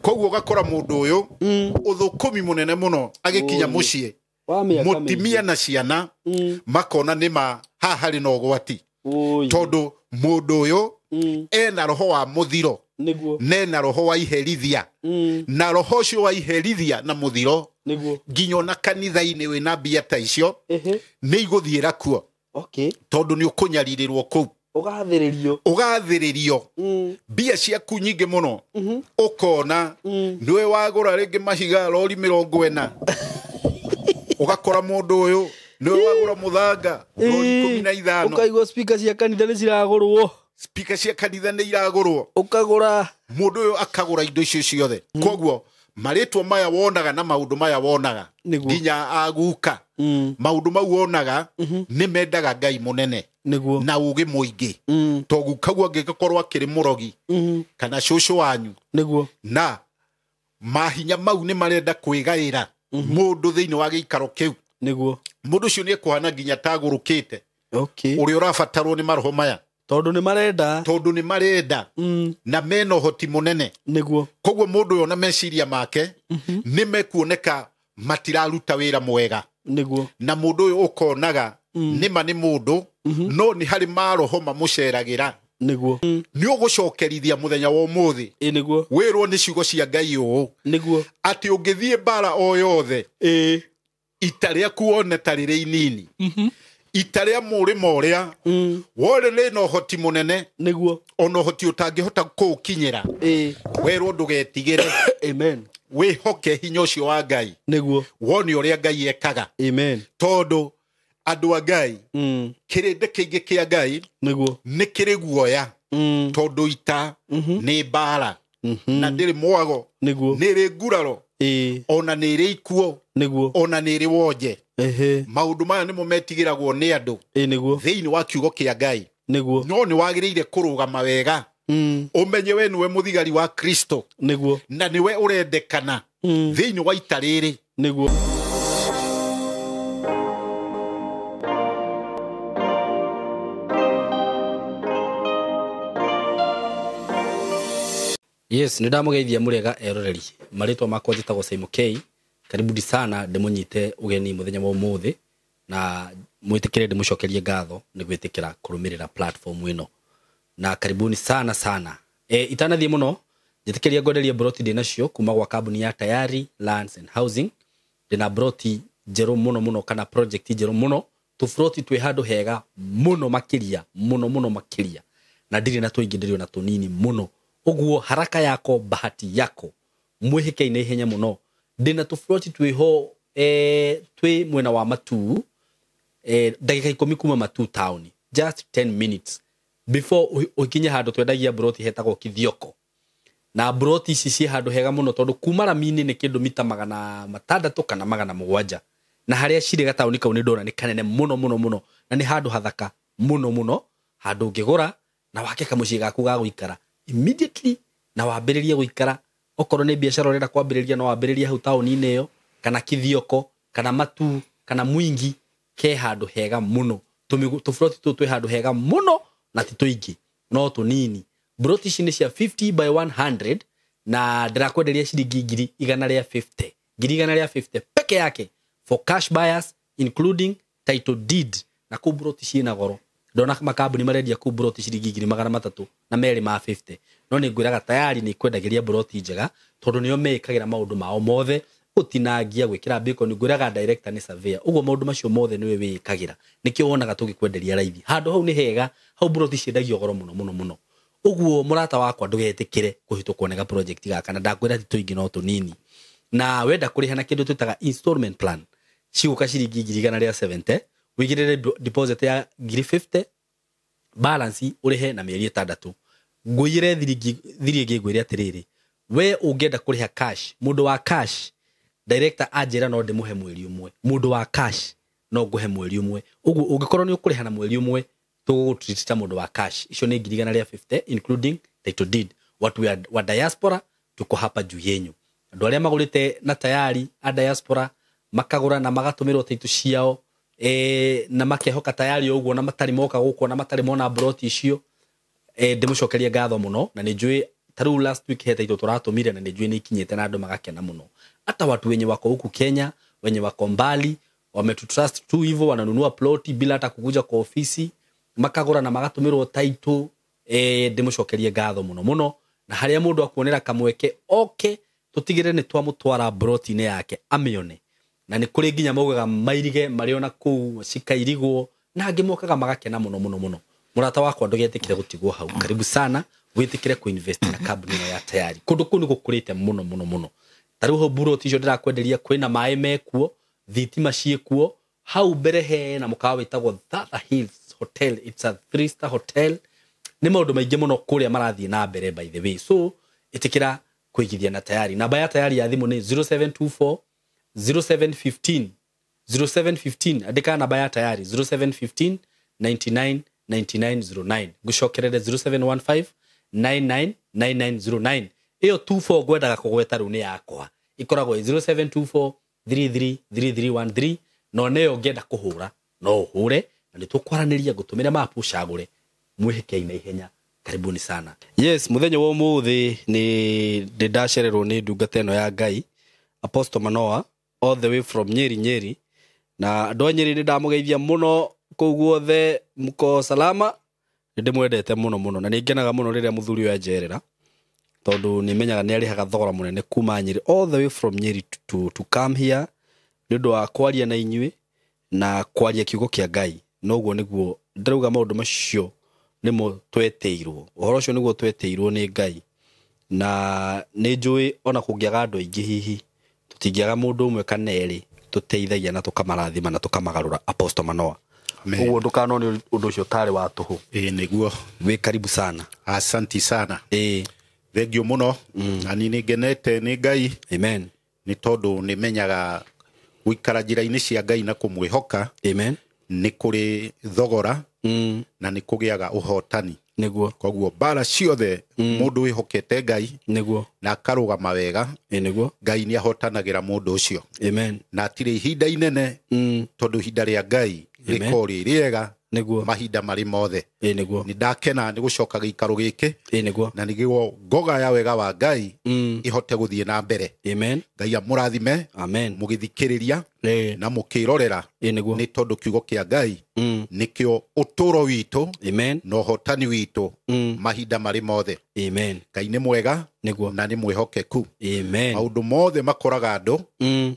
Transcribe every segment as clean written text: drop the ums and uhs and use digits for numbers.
Koguo ũgakora mũndũ ũyũ ũthũkũmi mũnene mũno agĩkinya Ũyũ. mũciĩ, Wa mĩaka mũtimia mĩingĩ. na ciana makona nĩma haha harĩ na ũgwati, Ũyũ. tondũ mũndũ ũyũ ena roho wa mũthiro Nĩguo. nena roho wa iherithia, na roho ũcio wa iherithia na mũthiro Nĩguo. nginya ona kanitha-inĩ wĩna mbia ta icio Ehe. nĩ igũthiĩra kuo, Okay. tondũ nĩ ũkũnyarirĩrwo kũu, Ũgathĩrĩrio. ũgathĩrĩrio mbia ciaku nyingĩ mũno, ũkona nĩwe wagũra rĩngĩ mahiga rori 40, ũgakora mũndũ ũyũ nĩwe wagũra mũthanga rori 15, Ũkaigua speaker cia kanitha nĩ ciragũrwo. Speaker cia kanitha nĩ iragũrwo. Ũkagũra. Mũndũ ũyũ akagũra indo icio ciothe. Koguo marĩtwa maya wonaga na maũndũ maya wonaga Nĩguo. nginya aguka, maũndũ mau wonaga nĩ mendaga Ngai mũnene Nĩguo. na ũgĩ mũingĩ, to gukaguo angĩgĩkorwo akĩrĩ mũrogi kana cũcũ wanyu, Nĩguo. na mahinya mau nĩ marenda kwĩgaĩra mũndũ thĩinĩ wa gĩikaro kĩu. Nĩguo. Mũndũ ũcio nĩ ekũhana nginya tagũrũkĩte, Okay. ũrĩa ũrabatarwo nĩ maroho maya, Tondũ nĩ marenda. Tondũ nĩ marenda na mena ũhoti mũnene. Nĩguo. Koguo mũndũ ũyũ na meciria make nĩ mekuoneka matiraruta wĩra mwega, Nĩguo. na mũndũ ũyũ ũkonaga nĩma nĩ mũndũ, no nĩ harĩ maroho mamũceragĩra. Nĩguo. Nĩ ũgũcokerithia mũthenya wa ũmũthĩ, Ĩ nĩguo. wĩrwo nĩ ciugo cia Ngai ũũ, Nĩguo. atĩ ũngĩthiĩ mbara o yothe, Ĩ. ita rĩaku wone ta rĩrĩ inini, ita rĩa mũrĩmo ũrĩa wore rĩna ũhoti mũnene, Nĩguo. ona ũhoti ũtangĩhota kũũkinyĩra. Ĩ. Werwo ndũgetigĩre, Amen. wĩhoke hinya ũcio wa Ngai, Nĩguo. wone ũrĩa Ngai ekaga, Amen. tondũ andũ a Ngai, kĩrĩndĩ kĩingĩ kĩa Ngai Nĩguo. nĩ kĩrĩ guoya, tondũ ita nĩ mbara na ndĩrĩ mwago, Nĩguo. nĩ ĩrĩ nguraro, Ĩ. ona nĩ ĩrĩ ikuo, Nĩguo. ona nĩ ĩrĩ wonje. Ehe. Maũndũ maya nĩmo metigĩragwo nĩ andũ Ĩ nĩguo. thĩinĩ wa kiugo kĩa Ngai. Nĩguo. No nĩ wagĩrĩire kũrũgama wega, ũmenye we nĩwe mũthigari wa Kristo, Nĩguo. na nĩwe ũrendekana thĩinĩ wa ita rĩrĩ. Nĩguo. Yes, nĩ ndamũgeithia mũrĩega eroreri. Marĩtwa makwa njĩtagwo Simon K. Karibuni sana ndĩmũnyite ũgeni mũthenya wa ũmũthĩ, na mwĩtĩkĩre ndĩmũcokerie ngatho nĩ gwĩtĩkĩra kũrũmĩrĩra platform ĩno. Na karibuni sana sana. Itanathiĩ mũno, njĩtĩkĩria ngwenderie broti ndĩ nacio kuma gwa kambuni ya Tayari Lands and Housing. Ndĩna broti njerũ mũno mũno, kana project njerũ mũno, tũbroti twĩ handũ hega mũno makĩria, mũno mũno makĩria, na ndirĩ na tũingĩ, ndĩrĩ ona tũnini mũno. Ũguo haraka yako bahati yako, mwĩhĩke na ihenya mũno. Ndĩna tũbroti twĩho, twĩ mwena wa Matuu, ndagĩka 10 kuma Matuu town, just 10 minutes before ũkinye handũ twendagia broti hetagwo Kithioko. Na broti ici ciĩ handũ hega mũno, tondũ kuma rami-inĩ nĩ kĩndũ mita 600 kana 700, na harĩa cirĩ gataũni kau nĩ ndona nĩ kanene mũno mũno mũno, na nĩ handũ hathaka mũno mũno, handũ ũngĩgũra na wake kamũciĩ gaku ga gũikara immediately, na wambĩrĩrie gũikara. Okorwo nĩ biacara ũrenda kwambĩrĩria, no wambĩrĩrie hau taũni-inĩ ĩyo, kana Kithioko, kana Matuu, kana Mwingi, ke handũ hega mũno. Tũburoti tũtũ twĩ handũ hega mũno, na ti tũingĩ no tũnini. Broti ici nĩ cia 50 by 100, na ndĩrakwenderia ciringi ngiri igana rĩa 50, ngiri igana rĩa 50 peke yake, for cash buyers including title deed. Na kũu broti ciĩna goro, ndona makambuni marendia kũu broti ciringi ngiri magana matatũ na merĩ ma 50, no nĩ ngwĩraga tayari nĩ kwendagĩria broti njega, tondũ nĩo meĩkagĩra maũndũ mao mothe, gũtinangia, gwĩkĩra bacon. Ngwĩraga director nĩ surveyor, ũguo maũndũ macio mothe nĩwe wĩĩkagĩra, nĩkĩo wonaga tũgĩkwenderia raithi. Handũ hau nĩ hega, hau broti ciendagio goro mũno mũno mũno. Ũguo mũrata wakwa, ndũgetĩkĩre kũhĩtũkwo nĩ ga project gaka, na ndakwĩra ti tũingĩ no tũnini. Na wenda kũrĩha na kĩndũ twĩtaga installment plan, cigũka ciringi ngiri igana rĩa 70, wĩigĩrĩre deposit ya ngiri 50, balance ũrĩhe na mĩeri 6. Ngũiyĩre thiri ĩngĩ, ngwĩre atĩrĩrĩ, we ũngĩenda kũrĩha cash, mũndũ wa cash, director anjĩra no ndĩmũhe mweri ũmwe. Mũndũ wa cash no ngũhe mweri ũmwe. Ũguo ũngĩkorwo nĩ ũkũrĩha na mweri ũmwe, tũgũgũtreat ta mũndũ wa cash. Icio nĩ ngiri igana rĩa 50 including title deed. Watu wa diaspora, tuko hapa juu yenyu. Andũ arĩa magũrĩte na tayari a diaspora, makagũra na magatũmĩrwo title ciao, na makehoka tayari ũguo, na matarĩ moka gũkũ, na matarĩ mona broti icio, ndĩmũcokerie ngatho mũno, na nĩ njũĩ Ta rĩu last week he title tũratũmire na nĩ njũĩ nĩ ikinyĩte na andũ magakena mũno. Hata watu wenye wako huku Kenya, wenye wako mbali, wametutrust tu hivyo, wananunua ploti bila hata kukuja kwa ofisi, makagũra na magatũmĩrwo title. Ndĩmũcokerie ngatho mũno mũno, na harĩa mũndũ akuonera kamweke oke tũtigĩrĩre nĩ twamũtwara broti-inĩ yake amĩone. Na nĩ kũrĩ nginya maugaga mairige marĩ ona kũu cikairigwo, na angĩ mokaga magakena mũno mũno mũno. Mũrata wakwa ndũgetĩkĩre gũtigwo hau, karibu sana wĩtĩkĩre kuinvest na kambuni ĩno ya Tayari. Kũndũ kũu nĩ gũkũrĩte mũno mũno mũno. Ta rĩu hau buroti icio ndĩrakwenderia kwĩna maĩ mekuo, thitima ciĩkuo, hau mbere hena mũkawa wĩtagwo Thatha Hills Hotel, it's a 3-star hotel. Nĩ maũndũ maingĩ mũno kũrĩa marathiĩ na mbere by the way. So ĩtĩkĩra kũigithia na Tayari. Namba ya Tayari ya thimũ nĩ 0724 0715 0715, andĩka namba ya Tayari 0715 99 9909, ngũcokerere 0715 99 9909. Ĩyo 24 ngwendaga kũgweta rĩu nĩ yakwa, ĩkoragwo 0724 33 3313, no nĩyo ũngĩenda kũhũra no ũhũre na nĩ tũkwaranĩria, ngũtũmĩre mapu ũcagũre mwĩhĩke na ihenya. Karibuni sana. Yes, mũthenya wa ũmũthĩ nĩ ndĩ ndacererwo nĩ ndungata ĩno ya Ngai, Apostle Manoa, all the way from Nyeri Nyeri. Na andũ a Nyeri nĩ ndamũgeithia mũno kũu guothe, mko salama? Nĩ ndĩmwendete mũno mũno, na nĩ ngenaga mũno rĩrĩa mũthuri ũyũ anjerera, tondũ nĩ menyaga nĩ arĩhaga thogora mũnene kuma Nyeri, all the way from Nyeri to come here nĩ ũndũ wa kwaria na inyuĩ na kwaria kiugo kĩa Ngai. Noguo nĩguo ndĩrauga maũndũ macio nĩmo twetĩirwo, ũhoro ũcio nĩguo twetĩirwo nĩ Ngai. Na nĩ njũĩ ona kũngĩaga andũ aingĩ hihi tũtingĩaga mũndũ ũmwe kana erĩ tũteithagia na tũkamarathima na tũkamagarũra. Apostle Manoa, ũguo ndũkanone ũndũ ũcio tarĩ wa tũhũ. Ĩĩ nĩguo. Wĩ karibu sana. Asanti sana. Ĩĩ. Thengio mũno. Na niĩ nĩ ngenete nĩ Ngai. Amen. Nĩ tondũ nĩ menyaga gũikara njĩra-inĩ cia Ngai na kũmwĩhoka. Amen. Nĩ kũrĩ thogora na nĩ kũgĩaga ũhotani. Nĩguo. Koguo mbara ciothe mũndũ wĩhokete Ngai nĩguo na akarũgama wega, nĩguo Ngai nĩ ahotanagĩra mũndũ ũcio. Amen. Na atirĩ ihinda inene, tondũ ihinda rĩa Ngai rĩkorwo rĩ rĩega nĩguo mahinda marĩ mothe. Nĩguo. Nĩ ndakena nĩ gũcoka gĩikaro gĩkĩ. Nĩguo. Na nĩguo ngoga ya wega wa Ngai ihote gũthiĩ na mbere. Amen. Ngai amũrathime. Amen. Mũgĩthikĩrĩria na mũkĩrorera, nĩguo nĩ tondũ kiugo kĩa Ngai nĩkĩo ũtũũro witũ. Amen. Na ũhotani witũ mahinda marĩ mothe. Amen. Ngai nĩ mwega nĩguo na nĩ mwĩhokeku. Amen. Maũndũ mothe makoraga andũ,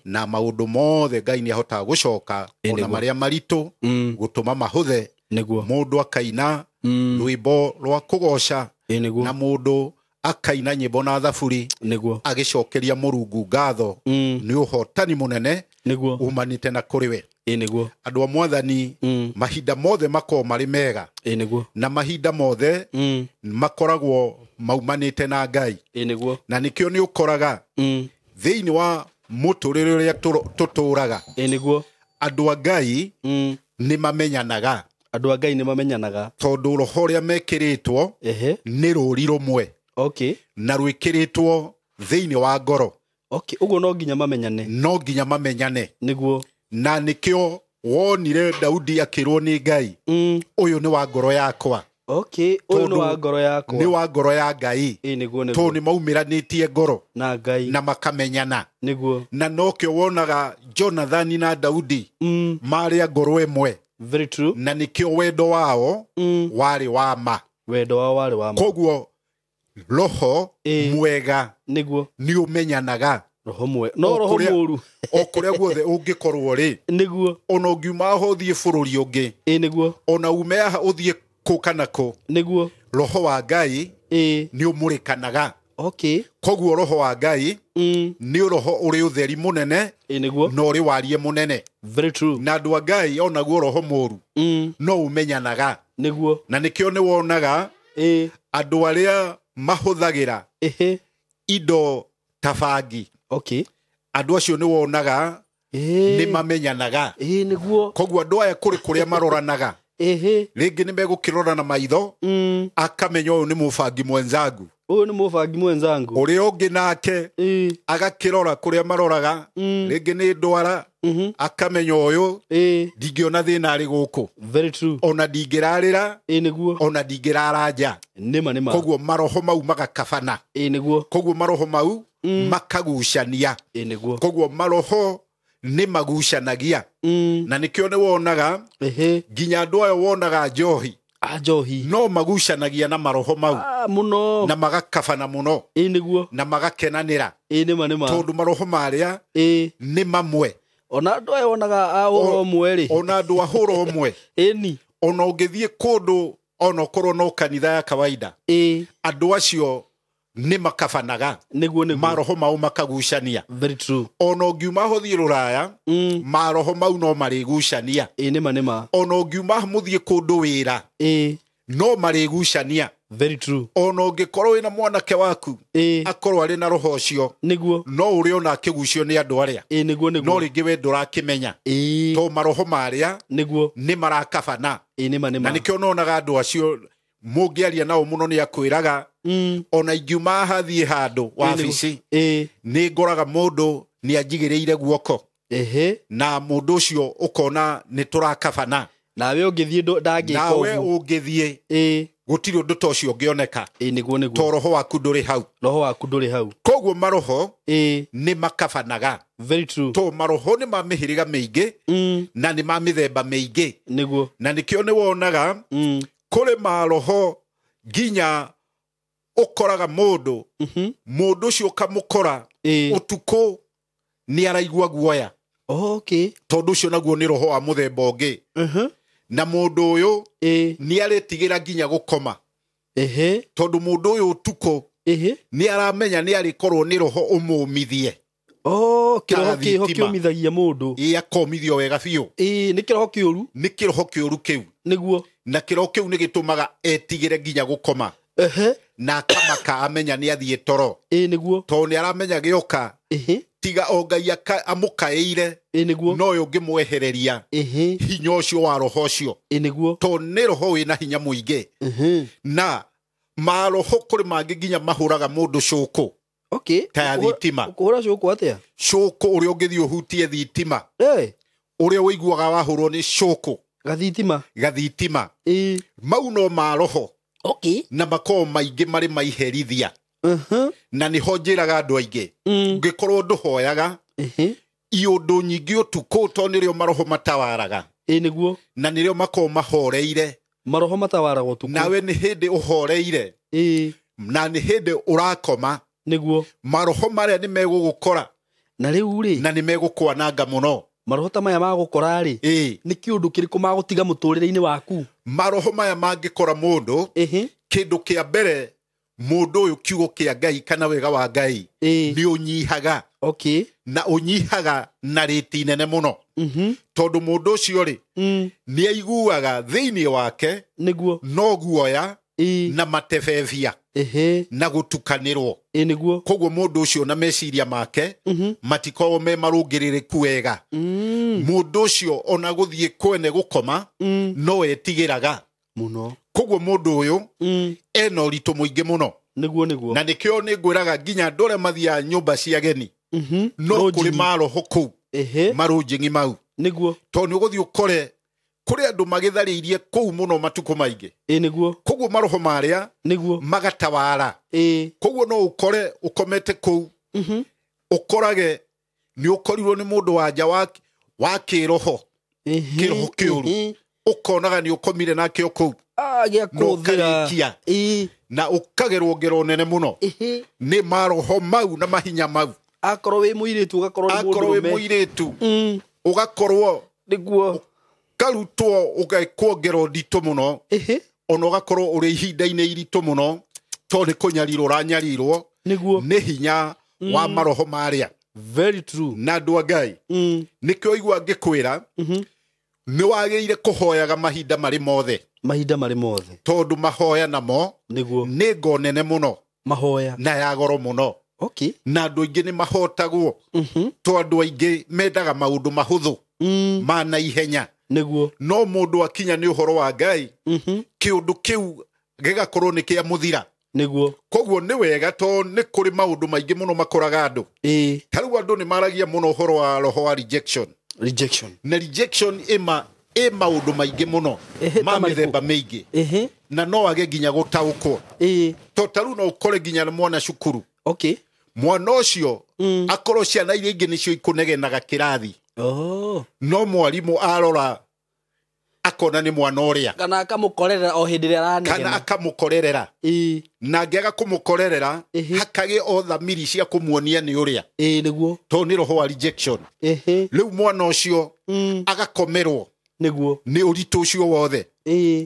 na maũndũ mothe Ngai nĩ ahotaga gũcoka ona marĩa maritũ gũtũma mahũthe. Nĩguo. Mũndũ akaina rwĩmbo rwa kũgoca, nĩguo na mũndũ akaina nyĩmbo na thaburi nĩguo agĩcokeria Mũrungu ngatho nĩ ũhotani mũnene nĩguo umanĩte na kũrĩ we. Nĩguo. Andũ a Mwathani, mahinda mothe makoragwo marĩ mega. Nĩguo. Na mahinda mothe makoragwo maumanĩte na Ngai. Nĩguo. Na nĩkĩo nĩ ũkoraga thĩinĩ wa mũtũrĩre ũrĩa tũtũraga, nĩguo andũ a Ngai nĩ mamenyanaga. Andũ a Ngai nĩ mamenyanaga tondũ roho ũrĩa mekĩrĩtwo nĩ rũri rũmwe. Okay. Na rwĩkĩrĩtwo thĩinĩ wa ngoro. Okay, ũguo no nginya mamenyane. No nginya mamenyane. Nĩguo. Na nĩkĩo wonire Daudi akĩrwo nĩ Ngai, ũyũ nĩ wa ngoro yakwa. Okay, ũyũ nĩ wa ngoro yakwa. Nĩ wa ngoro ya Ngai. Nĩguo nĩguo. Tondũ nĩ maumĩranĩtie ngoro na Ngai na makamenyana. Nĩguo. Na nokĩo wonaga Jonathani na Daudi marĩ a ngoro ĩmwe. Very true. Na nĩkĩo wendo wao warĩ wa ma. Wendo wao warĩ wa ma. Koguo roho mwega nĩguo nĩ ũmenyanaga. Roho mwega no roho mũũru o kũrĩa guothe ũngĩkorwo rĩ, nĩguo ona ũngiuma haha ũthiĩ bũrũri ũngĩ, nĩguo ona ume haha ũthiĩ kũ kana kũ, nĩguo roho wa Ngai nĩ ũmũrĩkanaga. Okay. Koguo roho wa Ngai nĩ roho ũrĩ ũtheri mũnene, nĩguo na ũrĩ warie mũnene. Very true. Na andũ a Ngai onaguo roho mũũru no ũmenyanaga. Nĩguo. Na nĩkĩo nĩ wonaga andũ arĩa mahũthagĩra indo ta bangi. Okay. Andũ acio nĩ wonaga nĩ mamenyanaga. Nĩguo. Koguo andũ aya kũrĩ kũrĩa maroranaga. Ehe. Rĩngĩ nĩ megũkĩrora na maitho, akamenya ũyũ nĩ mũbangi mwenzangu. Ũyũ nĩ mũbangi mwenzangu. Ũrĩa ũngĩ nake agakĩrora kũrĩa maroraga, rĩngĩ nĩ ndwara, akamenya ũyũ ndingĩona thĩna arĩ gũkũ. Very true. Ona ndingĩrarĩra, Ĩ nĩguo. ona ndingĩrara nja. Nĩma nĩma. Koguo maroho mau magakabana. Ĩ nĩguo. Koguo maroho mau makagucania. Ĩ nĩguo. Koguo maroho nĩ magucanagia. Na nĩkĩo nĩ wonaga nginya andũ aya wonaga njohi, A njohi no magucanagia na maroho mau. Mũno. Na magakabana mũno. Ĩ nĩguo. Na magakenanĩra. Ĩ nĩma nĩma. Tondũ maroho marĩa nĩ mamwe. Ona andũ aya wonaga a hũra ũmwe rĩ. Ona andũ a hũra ũmwe. Ĩni. Ona ũngĩthiĩ kũndũ ona ũkorwo no kanitha ya kawaida, andũ acio nĩ makabanaga. Nĩguo nĩguo. Maroho mau makagucania. Very true. Ona ũngiuma ho thiĩ rũraya, maroho mau no marĩgucania. Ĩ nĩma nĩma. Ona ũngiuma mũthiĩ kũndũ wĩra, no marĩgucania. Very true. Ona ũngĩkorwo wĩna mwanake waku, akorwo arĩ na roho ũcio, Nĩguo. no ũrĩa ona akĩgucio nĩ andũ arĩa. Ĩ nĩguo nĩguo. No rĩngĩ we ndũrakĩmenya. To maroho marĩa nĩguo nĩ marakabana. Ĩ nĩma nĩma. Na nĩkĩo nonaga andũ acio mũngĩaria nao mũno nĩ akwĩraga, ona ingiuma haha thiĩ handũ wabici, nĩ ngoraga mũndũ nĩ anjigĩrĩire guoko. Na mũndũ ũcio ũkona nĩ tũrakabana. Nawe ũngĩthiĩ ndangĩka Nawe ũguo. ũngĩthiĩ, gũtirĩ ũndũ ta ũcio ũngĩoneka. Ĩ nĩguo nĩguo. To roho waku ndũrĩ hau. Roho waku ndũrĩ hau. Koguo maroho nĩ makabanaga. Very true. To maroho nĩ ma mĩhĩrĩga mĩingĩ, na nĩ ma mĩthemba mĩingĩ. Nĩguo. Na nĩkĩo nĩ wonaga kũrĩ maroho nginya ũkoraga mũndũ, mũndũ ũcio ũkamũkora ũtukũ nĩ araigua guoya. Okay. Tondũ ũcio naguo nĩ roho wa mũthemba ũngĩ. Na mũndũ ũyũ nĩ aretigĩra nginya gũkoma. Tondũ mũndũ ũyũ ũtukũ nĩ aramenya nĩ arĩkorwo nĩ roho ũmũmithie. Kĩroho Ta kĩho thitima. kĩũmithagia mũndũ. Ĩ akomithio wega biũ. Nĩ kĩroho kĩũru. Nĩ kĩroho kĩũru kĩu. Nĩguo. Na kĩroho kĩu nĩ gĩtũmaga etigĩre nginya gũkoma. Na akamaka amenya nĩ athiĩ toro. Ĩ nĩguo. Tondũ nĩ aramenya gĩoka, tiga o Ngai amũkaĩire, Ĩ nĩguo. no ũyũ ũngĩmwehereria hinya ũcio wa roho ũcio. Ĩ nĩguo. Tondũ nĩ roho wĩna hinya mũingĩ. Na maroho kũrĩ mangĩ nginya mahũraga mũndũ cũkũ. Okay. Ta ya thitima. Ũkũhũra cũkũ atĩa? Cũkũ ũrĩa ũngĩthiĩ ũhutie thitima. Ũrĩa ũiguaga wahũrwo nĩ cũkũ. Gathitima. Gathitima. Mau no maroho. Okay. Na makoragwo maingĩ marĩ maiherithia. Na nĩho njĩraga andũ aingĩ. Ũngĩkorwo ndũhoyaga, iũndũ nyingĩ ũtukũ tondũ nĩrĩo maroho matawaraga. Ĩ nĩguo. Na nĩrĩo makoragwo mahoreire. Maroho matawaraga ũtukũ. Nawe nĩ hĩndĩ ũhoreire. Na nĩ hĩndĩ ũrakoma. Nĩguo. Maroho marĩa nĩ megũgũkora. Na rĩu rĩ. Na nĩ megũkwananga mũno. Maroho ta maya magũkora rĩ. Nĩ kĩũndũ kĩrĩkũ magũtiga mũtũrĩre-inĩ waku? Maroho maya mangĩkora mũndũ, kĩndũ kĩa mbere mũndũ ũyũ kiugo kĩa Ngai kana wega wa Ngai nĩ ũnyihaga. Okay. Na ũnyihaga na rĩti nene mũno. Tondũ mũndũ ũcio rĩ, nĩ aiguaga thĩinĩ wake Nĩguo. no guoya na matebebia na gũtukanĩrwo. Ĩ nĩguo. Koguo mũndũ ũcio na meciria make matikoragwo me marũngĩrĩrĩku wega. Mũndũ ũcio ona gũthiĩ kwene gũkoma no etigĩraga mũno. Koguo mũndũ ũyũ ena ũritũ mũingĩ mũno. Nĩguo nĩguo. Na nĩkĩo nĩ ngwĩraga nginya andũ arĩa mathiaga nyũmba cia ageni, no kũrĩ maroho kũu, marũnjing'i mau. Nĩguo. Tondũ nĩ ũgũthiĩ ũkore kũrĩ andũ magĩtharĩirie kũu mũno matukũ maingĩ. Ĩ nĩguo. Koguo maroho marĩa Nĩguo. magatawara. Koguo no ũkore ũkomete kũu, ũkorage nĩ ũkorirwo nĩ mũndũ wa nja wa kĩroho, kĩroho kĩũru. Ũkonaga nĩ ũkomire nake o kũu. Gĩa Na kũhũthĩra. ũkarĩkia. Na ũkagerwo ngero nene mũno. Nĩ maroho mau na mahinya mau. Akorwo wĩ mũirĩtu ũgakorwo nĩ Akorwo wĩ mũndũrũme. mũirĩtu, ũgakorwo Nĩguo. karutwo ũgekwo ngero nditũ mũno. Ona ũgakorwo ũrĩ ihinda-inĩ iritũ mũno, tondũ nĩ kũnyarirwo ũranyarirwo. Nĩguo. Nĩ hinya wa maroho marĩa. Very true. Na andũ a Ngai, nĩkĩo igua ngĩkwĩra, nĩ wagĩrĩire kũhoyaga mahinda marĩ mothe. Mahinda marĩ mothe. Tondũ mahoya namo Nĩguo. nĩ ngo nene mũno. Mahoya. Na ya goro mũno. Okay. Na andũ aingĩ nĩ mahotagwo. Tondũ andũ aingĩ mendaga maũndũ mahũthũ. Ma naihenya. Nĩguo. No mũndũ akinya nĩ ũhoro wa Ngai, kĩũndũ kĩu gĩgakorwo nĩ kĩa mũthira. Nĩguo. Koguo nĩ wega to nĩ kũrĩ maũndũ maingĩ mũno makoraga andũ. Ta rĩu andũ nĩ maragia mũno ũhoro wa roho wa rejection. Rejection. Na rejection ĩ maũndũ maingĩ mũno ma mĩthemba mĩingĩ. Na no age nginya gũtaũkwo. To ta rĩu no ũkore nginya mwana cukuru. Okay. Mwana ũcio akorwo ciana iria ingĩ nĩcio ikũnegenaga kĩrathi. No mwarimũ arora akona nĩ mwana ũrĩa. Kana akamũkorerera o hĩndĩ ĩrĩa aranegena. Kana akamũkorerera. Na angĩaga kũmũkorerera, hakagĩ o thamiri cia kũmuonia nĩ ũrĩa. Nĩguo. Tondũ nĩ roho wa rejection. Rĩu mwana ũcio agakomerwo. Nĩguo. Nĩ ũritũ ũcio wothe.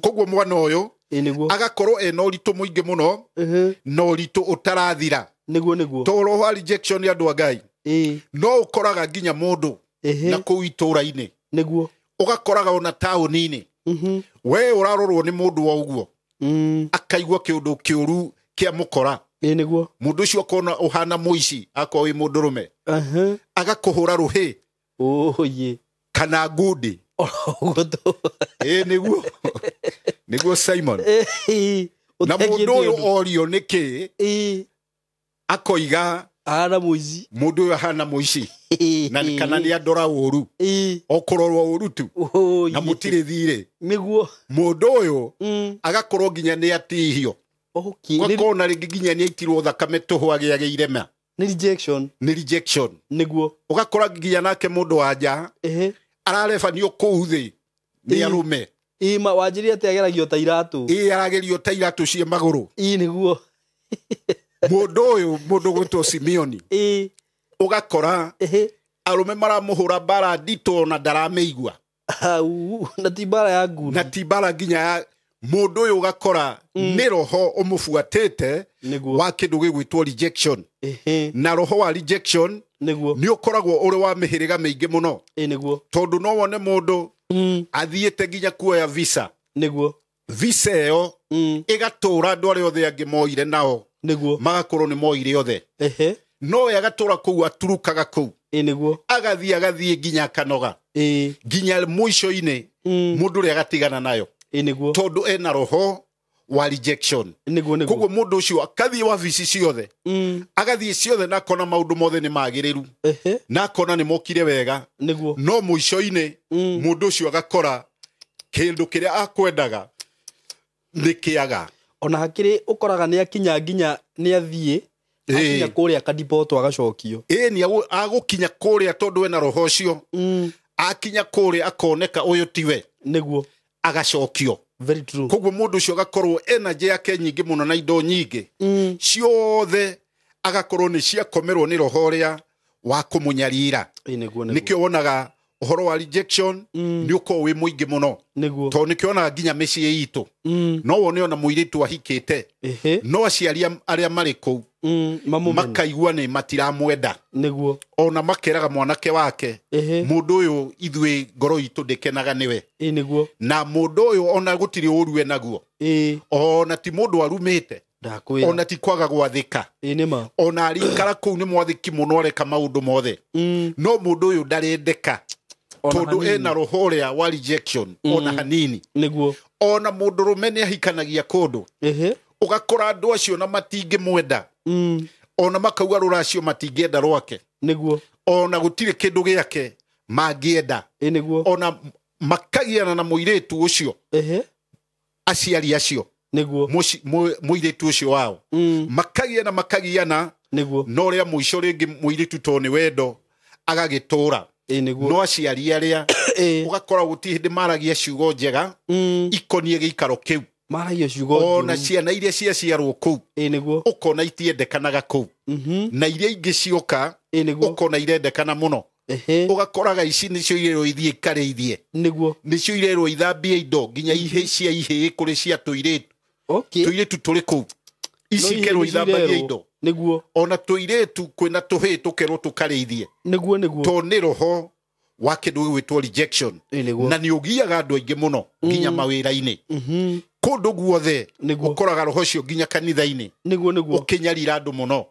Koguo mwana ũyũ agakorwo ena ũritũ mũingĩ mũno na ũritũ ũtarathira. Nĩguo nĩguo. Tondũ roho wa rejection nĩ andũ a Ngai. No ũkoraga nginya mũndũ na kũu itũũra-inĩ. Nĩguo. Ũgakoraga ona taũni-inĩ. We ũrarorwo nĩ mũndũ wa ũguo. Akaigua kĩũndũ kĩũru kĩa mũkora. Nĩguo. Mũndũ ũcio akona ũhana mũici akorwo wĩ mũndũrũme. Agakũhũra rũhĩ. Kana ngundi. Nĩguo. Nĩguo Simon. Na mũndũ ũyũ orio nĩkĩ akoiga ahana mũici. Mũndũ ũyũ ahana mũici. Na kana nĩ andora ũru. Okũrorwo ũru tu. Na mũtirĩ thirĩ. Nĩguo. Mũndũ ũyũ agakorwo nginya nĩ atihio. Ũgakona rĩngĩ nginya nĩ aitirwo thakame tũhũ agĩage irema. Nĩ rejection. Nĩ rejection. Nĩguo. Ũgakora nginya nake mũndũ wa nja ararebanio kũu thĩ nĩ arũme. Wanjĩrire atĩ ageragio ta iratũ. Aragerio ta iratũ cia magũrũ. Nĩguo. Mũndũ ũyũ mũndũ gwĩtwo Simeoni. Ũgakora arũme maramũhũra mbara nditũ na ndaramĩigua. Na ti mbara ya ngundi. Na ti mbara nginya ya mũndũ ũyũ ũgakora nĩ roho ũmũbuatĩte wa kĩndũ gĩgwĩtwo rejection. Na roho wa rejection nĩ ũkoragwo ũrĩ wa mĩhĩrĩga mĩingĩ mũno. Nĩguo. Tondũ no wone mũndũ athiĩte nginya kuoya visa. Nĩguo. Visa ĩyo ĩgatũra andũ arĩa othe angĩ moire nao. Nĩguo. Magakorwo nĩ moire othe. No we agatũra kũu aturukaga kũu. Nĩguo. Agathiĩ nginya akanoga. Nginya mũico-inĩ mũndũ ũrĩa agatigana nayo. Nĩguo. Tondũ ena roho wa rejection. Nĩguo nĩguo. Koguo mũndũ ũcio akathiĩ wabici ciothe. Agathiĩ ciothe na akona maũndũ mothe nĩ magĩrĩru. Na akona nĩ mokire wega. Nĩguo. No mũico-inĩ mũndũ ũcio agakora kĩndũ kĩrĩa akwendaga nĩ kĩaga. Ona hakĩrĩ ũkoraga nĩ akinya nginya nĩ athiĩ akinya kũrĩa akadipotwo agacokio. Nĩ agũkinya kũrĩa tondũ ena roho ũcio. Akinya kũrĩa akoneka ũyũ tiwe. Nĩguo. Agacokio. Very true. Koguo mũndũ ũcio agakorwo energy yake nyingĩ mũno na indo nyingĩ ciothe agakorwo nĩ ciakomerwo nĩ roho ũrĩa wa kũmũnyarira. Nĩkĩo wonaga ũhoro wa rejection nĩ ũkorwo wĩ mũingĩ mũno. Nĩguo. Tondũ nĩkĩo wonaga nginya mĩciĩ itũ. No wone ona mũirĩtu ahikĩte. No aciari arĩa marĩ kũu makaigua nĩ matiramwenda. Nĩguo. Ona makeraga mwanake wake mũndũ ũyũ ithuĩ ngoro itũ ndĩkenaga nĩwe. Nĩguo. Na mũndũ ũyũ ona gũtirĩ ũru enaguo. Ona ti mũndũ arumĩte. Ona ti kwaga gwathĩka. Ona arikara kũu nĩ mwathĩki mũno areka maũndũ mothe. No mũndũ ũyũ ndarendeka. Tondũ ena roho ũrĩa wa rejection ona hanini. Nĩguo. Ona mũndũrũme nĩ ahikanagia kũndũ. Ũgakora andũ acio na matingĩmwenda. Ona makauga rũracio matingĩenda rwake. Nĩguo. Ona gũtirĩ kĩndũ gĩake mangĩenda. Nĩguo. Ona makagiana na mũirĩtu ũcio. Aciari acio. Nĩguo. Mũirĩtu ũcio wao. Makagiana. Nĩguo. No rĩa mũico rĩngĩ mũirĩtu tondũ nĩ wendo agagĩtũra. Nĩguo. No aciari arĩa ũgakora gũtirĩ hĩndĩ maragia ciugo njega ikoniĩ gĩikaro kĩu. Maragia ciugo njũru. Ona ciana iria ciaciarwo kũu. Nĩguo. Ũkona itiendekanaga kũu. Na iria ingĩ cioka ũkona irendekana mũno. Ũgakoraga ici nĩcio irerwo ithiĩ ikarĩithie. Nĩguo. Nĩcio irerwo ithambie indo nginya ihĩ cia ihĩĩ kũrĩ cia tũirĩtu. Tũirĩtu tũrĩ kũu. Ici ikerwo ithambagie indo. Nĩguo. Ona tũirĩtu kwĩna tũhĩĩ tũkerwo tũkarĩithie. Nĩguo nĩguo. Tondũ nĩ roho wa kĩndũ gĩgwĩtwo rejection. Na nĩ ũgiaga andũ aingĩ mũno nginya mawĩra-inĩ. Kũndũ guothe ũkoraga roho ũcio nginya kanitha-inĩ. Nĩguo nĩguo. Ũkĩnyarira andũ mũno.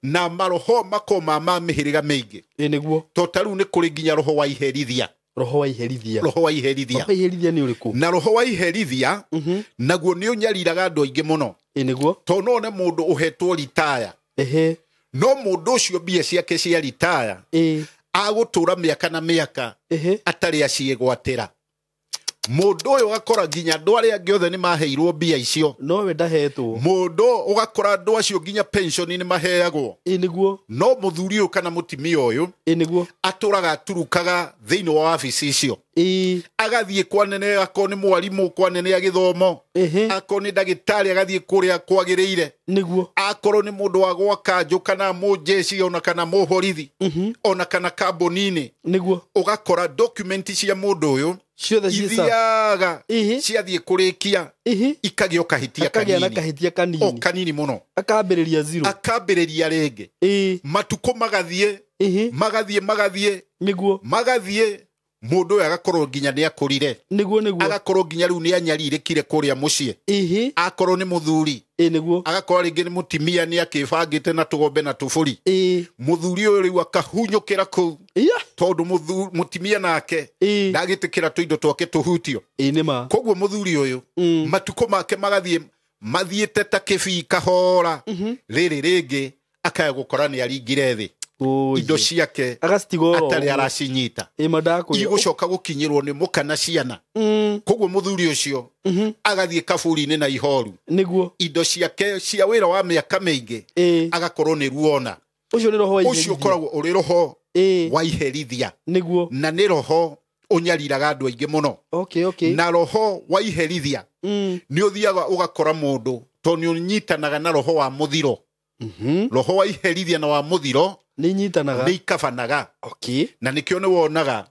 Na maroho makoma ma mĩhĩrĩga mĩingĩ. Nĩguo. Tondũ ta rĩu nĩ kũrĩ nginya roho wa iherithia. Roho wa iherithia. Roho wa iherithia. Roho wa iherithia nĩ ũrĩkũ? Na roho wa iherithia naguo nĩ ũnyariraga andũ aingĩ mũno. Ĩ nĩguo. Tondũ no one mũndũ ũhetwo ritaya. Ehe. No mũndũ ũcio mbia ciake cia ritaya Ĩ. agũtũra mĩaka na mĩaka Ehe. atarĩ aciĩgwatĩra. Mũndũ ũyũ ũgakora nginya andũ arĩa angĩ othe nĩ maheirwo mbia icio. Nowe ndahetwo. Mũndũ ũgakora andũ acio nginya pension nĩ maheagwo. Ĩ nĩguo. No mũthuri ũyũ kana mũtimia ũyũ Ĩ nĩguo. atũraga aturukaga thĩinĩ wa wabici icio. Ĩ. Agathiĩ kwa nene, akorwo nĩ mwarimũ kwa nene ya gĩthomo, Ehe. akorwo nĩ ndagĩtarĩ agathiĩ kũrĩa kwagĩrĩire, Nĩguo. akorwo nĩ mũndũ wa gwaka njũ kana mũjeshi ona kana mũborithi ona kana kambuni-inĩ, Nĩguo. ũgakora document cia mũndũ ũyũ Ciothe ciĩ sawa. ithiaga Ĩhĩ. ciathiĩ kũrĩkia Ĩhĩ. ikagĩa o kahĩtia Akagĩa na kanini. kahĩtia O kanini. kanini mũno. Akambĩrĩria zero. Akambĩrĩria rĩngĩ. Ĩ. Matukũ magathiĩ, Ĩhĩ. magathiĩ, magathiĩ, Nĩguo. magathiĩ, mũndũ ũyũ agakorwo nginya nĩ akũrire. Nĩguo nĩguo. Agakorwo nginya rĩu nĩ anyarirĩkire kũrĩa mũciĩ. Ĩhĩ. Akorwo nĩ mũthuri, Ĩ nĩguo. agakorwo rĩngĩ nĩ mũtimia nĩ akĩbangĩte na tũgombe na tũbũri. Ĩ. Mũthuri ũyũ rĩu akahunyũkĩra kũu Iya. tondũ mũtimia nake Ĩ. ndagĩtĩkĩra tũindo twake tũhutio. Ĩ nĩ ma. Koguo mũthuri ũyũ matukũ make magathiĩ mathiĩte ta kĩbii kahora. Rĩrĩ rĩngĩ akaya gũkora nĩ aringire thĩ. Indo ciake Agacitigwo oro atarĩ ũguo. aracinyita. Ĩ ma ndakwĩra. Igũcoka gũkinyĩrwo nĩ mũka na ciana. Koguo mũthuri ũcio agathiĩ kaburi-inĩ na ihoru. Nĩguo. Indo ciake cia wĩra wa mĩaka mĩingĩ Ĩ. agakorwo nĩ ruona. Ũcio nĩ roho wa Ũcio iherithia. ũkoragwo ũrĩ roho Ĩ. wa iherithia. Nĩguo. Na nĩ roho ũnyariraga andũ aingĩ mũno. Okay, okay. Na roho wa iherithia nĩ ũthiaga ũgakora mũndũ tondũ nĩ ũnyitanaga na roho wa mũthiro. Roho wa iherithia na wa mũthiro Nĩ inyitanaga. nĩ ikabanaga. Okay. Na nĩkĩo nĩ wonaga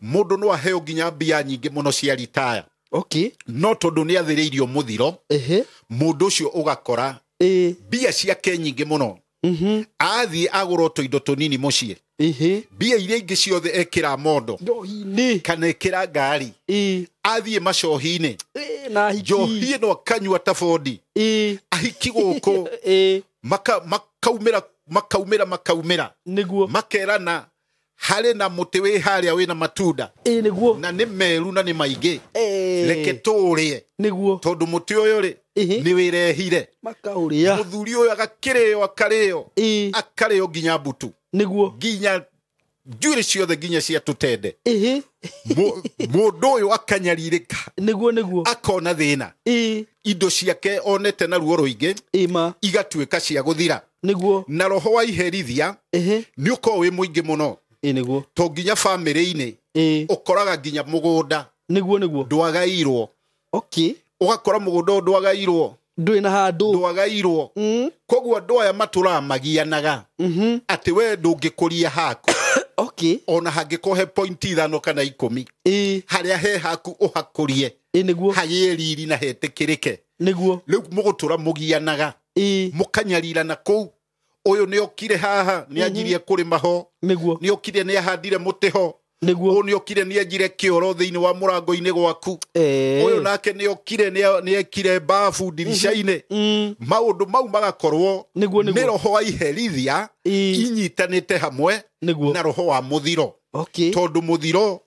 mũndũ no aheo nginya mbia nyingĩ mũno cia ritaya. Okay. No tondũ nĩ athĩrĩirio mũthiro, Ehe. mũndũ ũcio ũgakora Ĩ. mbia ciake nyingĩ mũno. Athiĩ agũra tũindo tũnini mũciĩ. Ehe. Mbia iria ingĩ ciothe ekĩra mondo Njohi-inĩ. kana ekĩra ngari. Ĩ. Athiĩ macohi-inĩ. Ĩ, na ahiki. Njohi ĩno akanyua ta bondi. Ĩ. Ahiki gũkũ. Ĩ. Makaumĩra, makaumĩra, makaumĩra. Nĩguo. Makerana harĩ na mũtĩ wĩ harĩa wĩna matunda. Ĩ nĩguo. Na nĩ meru na nĩ maingĩ. Ĩ. Reke tũũrĩe. Nĩguo. Tondũ mũtĩ ũyũ rĩ, Ĩhĩ. nĩ wĩrehire. Makaũrĩa. Mũthuri ũyũ agakĩrĩo, akarĩo. Ĩ. Akarĩo nginya mbutu. Nĩguo. Nginya njuĩrĩ ciothe nginya cia tũtende. Ĩhĩ. Mũndũ ũyũ akanyarirĩka. Nĩguo nĩguo. Akona thĩna. Ĩ. Indo ciake onete na ruo rũingĩ Ĩ ma. igatuĩka cia gũthira. Nĩguo. Na roho wa iherithia Ĩhĩ. nĩ ũkoragwo wĩ mũingĩ mũno. Ĩ nĩguo. To nginya bamĩrĩ-inĩ Ĩ. ũkoraga nginya mũgũnda Nĩguo nĩguo. ndwagairwo. Okay. Ũgakora mũgũnda ũyũ ndwagairwo. Ndũrĩ na handũ. Ndwagairwo. Koguo andũ aya matũraga magianaga atĩ we ndũngĩkũria haku. Okay. Ona hangĩkorwo he point 5 kana 10. Ĩ. Harĩa he haku ũhakũrie. Ĩ nĩguo. Hagĩe riri na hetĩkĩrĩke. Nĩguo. Rĩu mũgũtũra mũgianaga. Ĩ. Mũkanyarirana kũu. Ũyũ nĩ okire haha nĩ anjirie kũrĩma ho. Nĩguo. Nĩ okire nĩ ahandire mũtĩ ho. Nĩguo. Ũyũ nĩ okire nĩ enjire kĩoro thĩinĩ wa mũrango-inĩ gwaku. Ũyũ nake nĩ okire nĩ ekire bafu ndirica-inĩ. Maũndũ mau magakorwo Nĩguo, nĩguo. nĩ roho wa iherithia inyitanĩte hamwe Nĩguo. na roho wa mũthiro. Okay. Tondũ mũthiro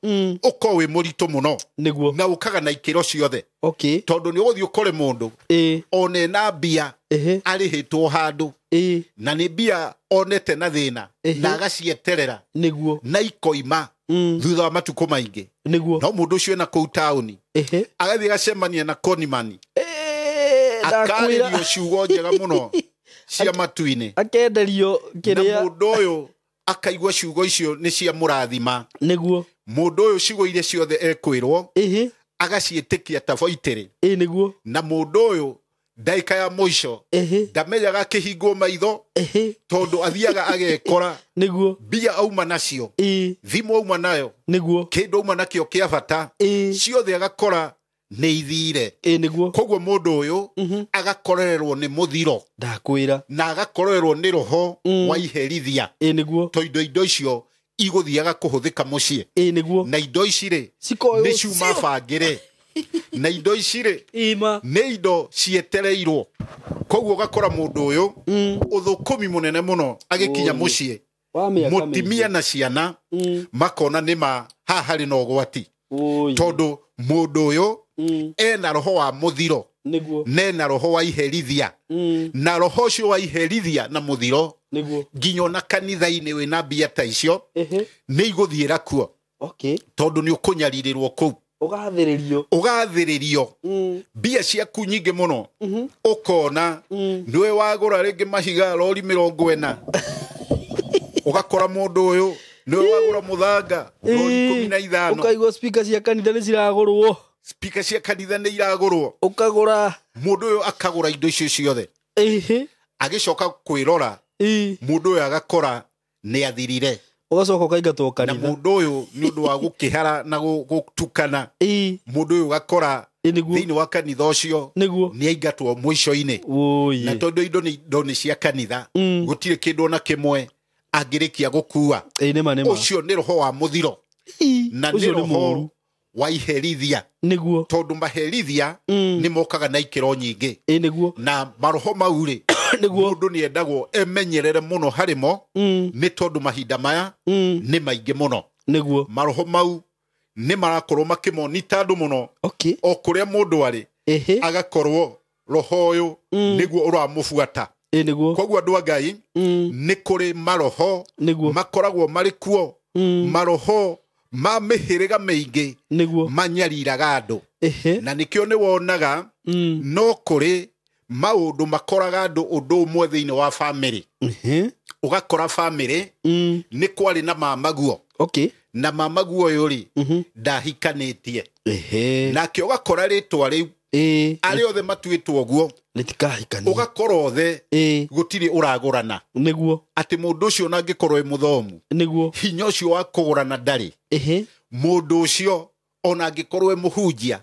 ũkoragwo wĩ mũritũ mũno. Nĩguo. Na ũkaga na ikĩro ciothe. Okay. Tondũ nĩ ũgũthiĩ ũkore mũndũ Ĩ. ona ena mbia Ehe. arĩhĩtwo handũ. Ĩ. Na nĩ mbia onete na thĩna Ehe. na agacieterera Nĩguo. na ikoima thutha wa matukũ maingĩ. Nĩguo. No mũndũ ũcio ena kũu taũni Ehe. agathiĩ agacemania na konimani. Ĩ, ndakwĩra. Akarĩrio ciugo njega mũno cia matu-inĩ. Akenderio Na kĩrĩa. mũndũ ũyũ akaigua ciugo icio nĩ cia mũrathima. Nĩguo. Mũndũ ũyũ ciugo iria ciothe ekwĩrwo Ĩhĩ. agaciĩtĩkia ta boitĩrĩ. Ĩ nĩguo. Na mũndũ ũyũ ndagĩka ya mũico Ĩhĩ. ndamenyaga akĩhingwo maitho Ĩhĩ. tondũ athiaga agekora Nĩguo. mbia auma nacio, Ĩ. thimũ auma nayo, Nĩguo. kĩndũ auma nakĩo kĩa bata, Ĩ. ciothe agakora nĩ ithire. Ĩ nĩguo. Koguo mũndũ ũyũ agakorererwo nĩ mũthiro. Ndakwĩra. Na agakorererwo nĩ roho wa iherithia. Ĩ nĩguo. Tondũ indo icio igũthiaga kũhũthĩka mũciĩ. Ĩ nĩguo. Na indo ici rĩ, Cikoywo nĩ ciuma cio. bangĩre. Na indo ici rĩ, Ĩ ma. nĩ indo cietereirwo. Koguo ũgakora mũndũ ũyũ ũthũkũmi mũnene mũno agĩkinya Oi. mũciĩ. Mutimia na ciana makona nĩ ma haha harĩ na ũgwati tondũ mũndũ ũyũ ena roho wa mũthiro nena roho wa iherithia na roho ũcio wa iherithia na mũthiro nginya ona kanitha-inĩ wĩna mbia ta icio nĩ igũthiĩra kuo tondũ nĩ ũkũnyarirĩrwo kũu ũgathĩrĩrio mbia ciaku nyingĩ mũno ũkona nĩwe wagũra rĩngĩ mahiga rori 40 ũgakora mũndũ ũyũ nĩwe wagũra mũthanga rori 15 ũkaigua speaker cia kanitha nĩ ciragũrwo speaker cia kanitha nĩ iragũrwo ũkagũra mũndũ ũyũ akagũra indo icio ciothe agĩcoka kwĩrora mũndũ ũyũ agakora nĩ athirire ũgacoka ũkaingatwo kanitha na mũndũ ũyũ nĩ ũndũ wa gũkĩhara na gũtukana mũndũ ũyũ ũgakora thĩinĩ wa kanitha ũcio nĩ aingatwo mũico-inĩ na tondũ indo nĩ cia kanitha gũtirĩ kĩndũ ona kĩmwe angĩrĩkia gũkua ũcio nĩ roho wa mũthiro na nĩ roho wa iherithia tondũ maherithia nĩ mokaga na ikĩro nyingĩ na maroho mau rĩ mũndũ nĩ endagwo emenyerere mũno harĩ mo nĩ tondũ mahinda maya nĩ maingĩ mũno maroho mau nĩ marakorwo makĩmonita andũ mũno o kũrĩa mũndũ arĩ agakorwo roho ũyũ nĩguo ũramũbuata koguo andũ a Ngai nĩ kũrĩ maroho makoragwo marĩ kuo maroho ma mĩhĩrĩga mĩingĩ manyariraga andũ na nĩkĩo nĩ wonaga no kũrĩ maũndũ makoraga andũ ũndũ ũmwe thĩinĩ wa bamĩrĩ ũgakora bamĩrĩ nĩ kwarĩ na mamaguo na mamaguo ũyũ rĩ ndahikanĩtie nake ũgakora rĩtwa rĩu arĩa othe matuĩtwo ũguo ũgakora othe gũtirĩ ũragũrana atĩ mũndũ ũcio ona angĩkorwo e mũthomu hinya ũcio wa kũgũrana ndarĩ mũndũ ũcio ona angĩkorwo e mũhunjia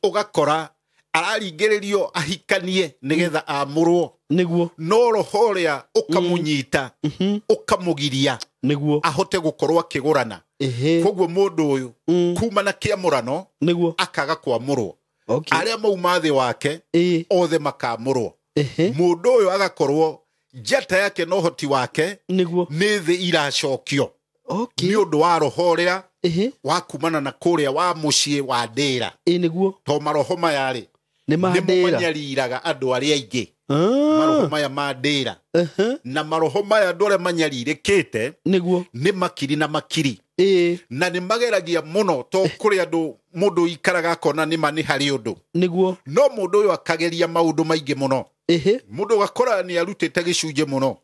ũgakora araringĩrĩrio ahikanie nĩgetha amũrwo no roho ũrĩa ũkamũnyita ũkamũgiria ahote gũkorwo akĩgũrana koguo mũndũ ũyũ kuma na kĩamũrano akaga kwamũrwo arĩa mauma thĩ wake othe makamũrwo mũndũ ũyũ agakorwo njata yake na ũhoti wake nĩ thĩ iracokio nĩ ũndũ wa roho ũrĩa wa kumana na kũrĩa wa mũciĩ wa ndĩra to maroho maya rĩ nĩmo manyariraga andũ arĩa aingĩ maroho maya ma ndĩra na maroho maya andũ arĩa manyarirĩkĩte nĩ makiri na makiri na nĩ mageragia mũno to kũrĩ andũ mũndũ ikaraga akona nĩ ma nĩ harĩ ũndũ no mũndũ ũyũ akageria maũndũ maingĩ mũno mũndũ ũgakora nĩ arutĩte gĩcunjĩ mũno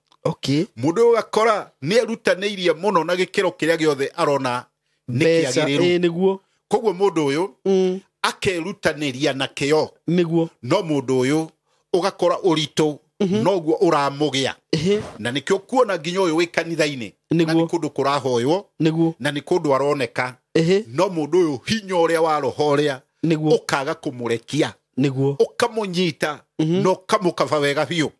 mũndũ ũyũ ũgakora nĩ arutanĩirie mũno na gĩkĩro kĩrĩa gĩothe arona nĩ kĩagĩrĩru koguo mũndũ ũyũ akerutanĩria na kĩo no mũndũ ũyũ ũgakora ũritũ noguo ũramũgĩa na nĩkĩo kuona nginya ũyũ wĩ kanitha-inĩ na nĩ kũndũ kũrahoywo na nĩ kũndũ aroneka no mũndũ ũyũ hinya ũrĩa wa roho ũrĩa ũkaga kũmũrekia ũkamũnyita na ũkamũkaba wega biũ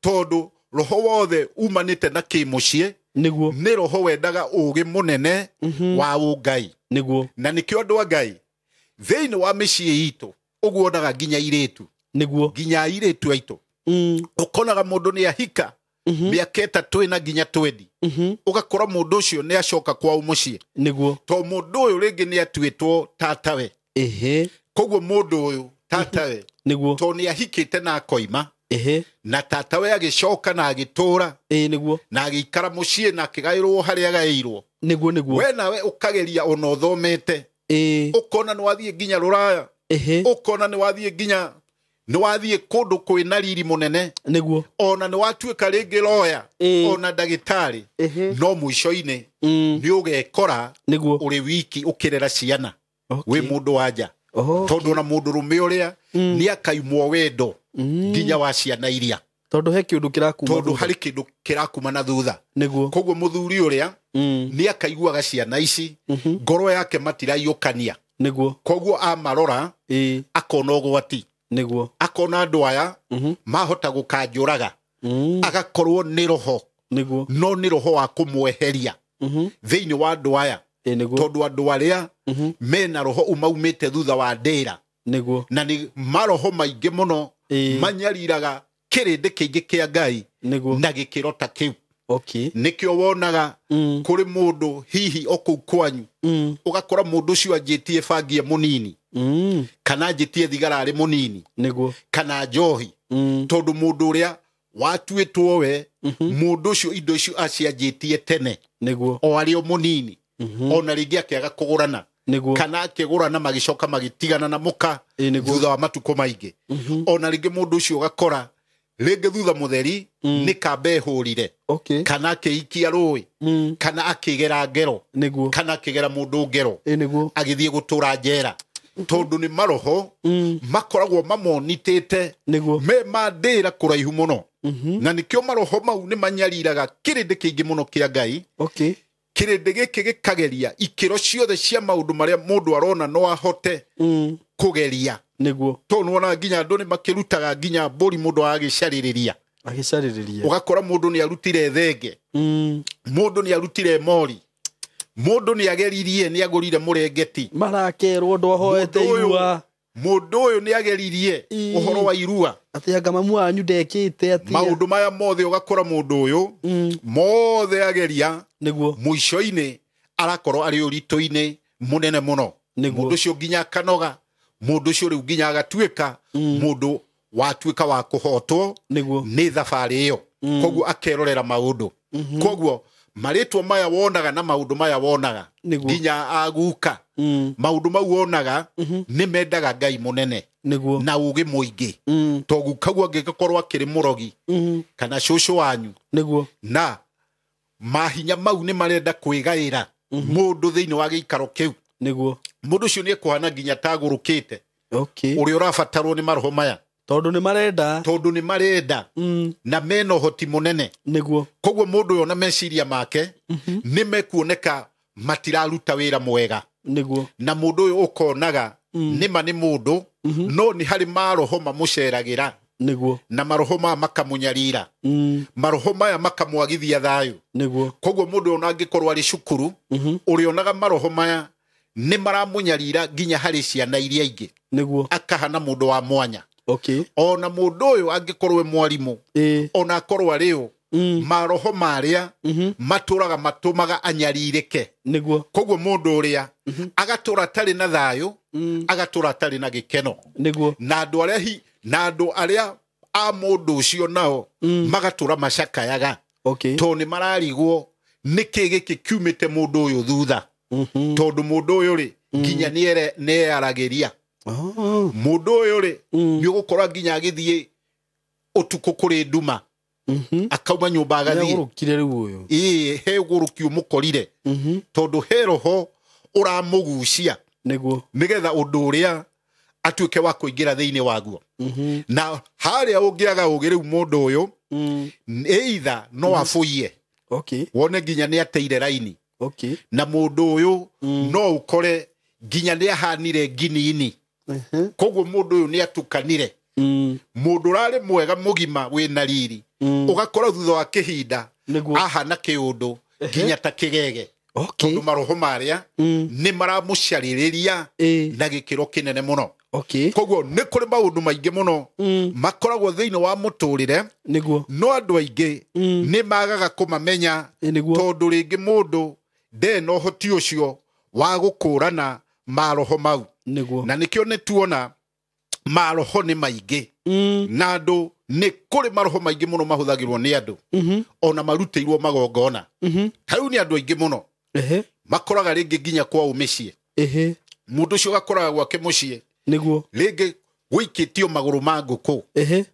tondũ roho wothe umanĩte na kĩmũciĩ nĩ roho wendaga ũũgĩ mũnene wa ũngai na nĩkĩo andũ a Ngai thĩinĩ wa mĩciĩ itũ ũguo onaga nginya airĩtu nginya airĩtu aitũ ũkonaga mũndũ nĩ ahika mĩaka 3 na nginya 20 ũgakora mũndũ ũcio nĩ acoka kwao mũciĩ to mũndũ ũyũ rĩngĩ nĩ atuĩtwo tatawe koguo mũndũ ũyũ tatawe to nĩ ahikĩte na akoima na tatawe agĩcoka na agĩtũra na agĩikara mũciĩ na akĩgaĩrwo harĩa agaĩirwo we nawe ũkageria ona ũthomete ũkona nĩ wathiĩ nginya rũraya ũkona nĩ wathiĩ nginya nĩ wathiĩ kũndũ kwĩna riri mũnene ona nĩ watuĩka rĩngĩ lawyer ona ndagĩtarĩ no mũico-inĩ nĩ ũgekora ũrĩ wiki ũkĩrera ciana wĩ mũndũ wa nja tondũ ona mũndũ rũme ũrĩa nĩ akaimwo wendo nginya wa ciana iria tondũ he kĩũndũ kĩrakuma tondũ harĩ kĩndũ kĩrakuma na thutha koguo mũthuri ũrĩa nĩ akaiguaga ciana ici ngoro yake matiraiyũkania koguo amarora akona ũgwati akona andũ aya mahota gũkanjũraga agakorwo nĩ roho no nĩ roho wa kũmweheria thĩinĩ wa andũ aya tondũ andũ arĩa mena roho umaumĩte thutha wa ndĩra na nĩ maroho maingĩ mũno manyariraga kĩrĩndĩ kĩingĩ kĩa Ngai na gĩkĩro ta kĩu. Okay. Nĩkĩo wonaga kũrĩ mũndũ hihi o kũu kwanyu, ũgakora mũndũ ũcio anjĩtie bangi e mũnini, kana anjĩtie thigara arĩ mũnini, Nĩguo. kana njohi, tondũ mũndũ ũrĩa watuĩtwo we, mũndũ ũcio indo icio acianjĩtie tene Nĩguo. o arĩ o mũnini, ona rĩngĩ akĩaga kũgũrana, Nĩguo. kana akĩgũrana magĩcoka magĩtigana na mũka Ĩ, nĩguo. thutha wa matukũ maingĩ. Ona rĩngĩ mũndũ ũcio ũgakora rĩngĩ thutha mũtheri nĩ kamba ehũrire, Okay. kana akĩikia rũĩ, kana akĩgera ngero, Nĩguo. kana akĩgera mũndũ ngero, Ĩ, nĩguo. agĩthiĩ gũtũra njera, tondũ nĩ maroho makoragwo mamonitĩte Nĩguo. me mandĩra kũraihu mũno. Na nĩkĩo maroho mau nĩ manyariraga kĩrĩndĩ kĩingĩ mũno kĩa Ngai. Okay. Kĩrĩndĩ gĩkĩ gĩkageria ikĩro ciothe cia maũndũ marĩa mũndũ arona no ahote kũgeria. Nĩguo. Tondũ nĩwonaga nginya andũ nĩ makĩrutaga nginya mbũri mũndũ agagĩcarĩrĩria. Agĩcarĩrĩria. Ũgakora mũndũ nĩ arutire thenge, mũndũ nĩ arutire mori, mũndũ nĩ ageririe, nĩ agũrire mũrengeti. Marakerwo andũ ahoete Mũndũ ũyũ- irua. Mũndũ ũyũ nĩ ageririe Ii. ũhoro wa irua. Atĩ anga mamu wanyu ndekĩte atĩa. Maũndũ maya mothe ũgakora mũndũ ũyũ mothe ageria, Nĩguo. mũico-inĩ arakorwo arĩ ũritũ-inĩ mũnene mũno. Nĩguo. Mũndũ ũcio nginya akanoga, mũndũ ũcio rĩu nginya agatuĩka mũndũ watuĩka wa kũhotwo Nĩguo. nĩ thabarĩ ĩyo. Koguo akerorera maũndũ. Koguo marĩtwa maya wonaga na maũndũ maya wonaga Nĩguo. nginya aguka, maũndũ mau wonaga nĩ mendaga Ngai mũnene Nĩguo. na ũgĩ mũingĩ, to gukaguo angĩgĩkorwo akĩrĩ mũrogi kana cũcũ wanyu, Nĩguo. na mahinya mau nĩ marenda kwĩgaĩra mũndũ thĩinĩ wa gĩikaro kĩu. Nĩguo. Mũndũ ũcio nĩ ekũhana nginya tagũrũkĩte, Okay. ũrĩa ũrabatarwo nĩ maroho maya, Tondũ nĩ marenda. tondũ nĩ marenda na mena ũhoti mũnene. Nĩguo. Koguo mũndũ ũyũ na meciria make nĩ mekuoneka matiraruta wĩra mwega. Nĩguo. Na mũndũ ũyũ ũkonaga nĩma nĩ mũndũ, no nĩ harĩ maroho mamũceragĩra, Nĩguo. na maroho maya makamũnyarira, maroho maya makamwagithia thayũ. Nĩguo. Koguo mũndũ ũyũ ona angĩkorwo arĩ cukuru, ũrĩonaga maroho maya nĩ maramũnyarira nginya harĩ ciana iria ingĩ, Nĩguo. akahana mũndũ wa mwanya. Okay. Ona mũndũ ũyũ angĩkorwo e mwarimũ, Ĩ. ona akorwo arĩ ũ, maroho marĩa matũraga matũmaga anyarirĩke. Nĩguo. Koguo mũndũ ũrĩa agatũra atarĩ na thayũ, agatũra atarĩ na gĩkeno. Nĩguo. Na andũ arĩa hi, na andũ arĩa a mũndũ ũcio nao magatũra macakayaga, Okay. tondũ nĩ mararigwo nĩkĩ gĩkĩ kiumĩte mũndũ ũyũ thutha, tondũ mũndũ ũyũ rĩ nginya nĩeyaragĩria. Oh. Mũndũ ũyũ rĩ nĩ ũgũkora nginya agĩthiĩ ũtukũ kũrĩ nduma, akauma nyũmba agathiĩ. Nĩagũrũkire rĩu ũyũ. Ĩĩ, he ũgũrũki ũmũkorire, tondũ he roho ũramũgucia Nĩguo. nĩgetha ũndũ ũrĩa atuĩke wa kũingĩra thĩinĩ waguo. Na harĩa ũngĩaga ũgĩ rĩu mũndũ ũyũ either no abũiye, Okay. wone nginya nĩ ateire raini. Okay. Na mũndũ ũyũ no ũkore nginya nĩ ahanire nginini. Koguo mũndũ ũyũ nĩ atukanire. Mũndũ ũrarĩ mwega mũgima wĩna riri, ũgakora thutha wa kĩhinda Nĩguo. ahana kĩũndũ nginya ta kĩgege, Okay. tondũ maroho marĩa nĩ maramũcarĩrĩria Ĩ. na gĩkĩro kĩnene mũno. Okay. Koguo nĩ kũrĩ maũndũ maingĩ mũno makoragwo thĩinĩ wa mũtũrĩre, Nĩguo. no andũ aingĩ nĩ magaga kũmamenya, Ĩ, nĩguo. tondũ rĩngĩ mũndũ ndarĩ na ũhoti ũcio wa gũkũrana maroho mau. Nĩguo. Na nĩkĩo nĩ tuona maroho nĩ maingĩ, na andũ nĩ kũrĩ maroho maingĩ mũno mahũthagĩrwo nĩ andũ, ona marutĩirwo magongona. Ta rĩu nĩ andũ aingĩ mũno Ehe. makoraga rĩngĩ nginya kwao mĩciĩ. Ehe. Mũndũ ũcio ũgakoraga gwake mũciĩ Nĩguo. rĩngĩ gũikĩtio magũrũ ma ngũkũ. Ehe.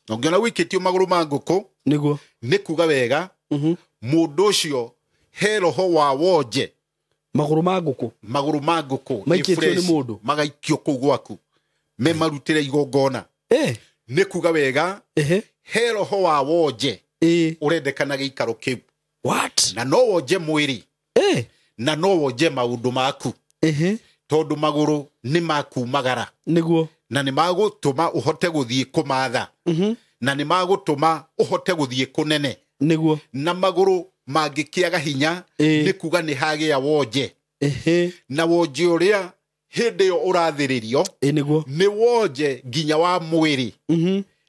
Na ũngĩona gũikĩtio magũrũ ma ngũkũ, Nĩguo. nĩ kuga wega mũndũ ũcio he roho wa wonje. Magũrũ ma ngũkũ. Magũrũ ma ngũkũ Maikĩtio nĩ fresh, mũndũ. magaikio kũu gwaku me marutĩre igongona. Eh. Nĩ kuga wega Ehe. he roho wa wonje Ĩ. ũrendekana gĩikaro kĩu. What? Na no wonje mwĩrĩ, Eh. na no wonje maũndũ maku, Ehe. tondũ magũrũ nĩ makumagara, Nĩguo. na nĩ magũtũma ũhote gũthiĩ kũmatha, na nĩ magũtũma ũhote gũthiĩ kũnene. Nĩguo. Na magũrũ mangĩkĩaga hinya, Ĩ. nĩ kuga nĩ hagĩa wonje. Ehe. Na wonje ũrĩa hĩndĩ ĩyo ũrathĩrĩrio Ĩ, nĩguo. nĩ wonje nginya wa mwĩrĩ,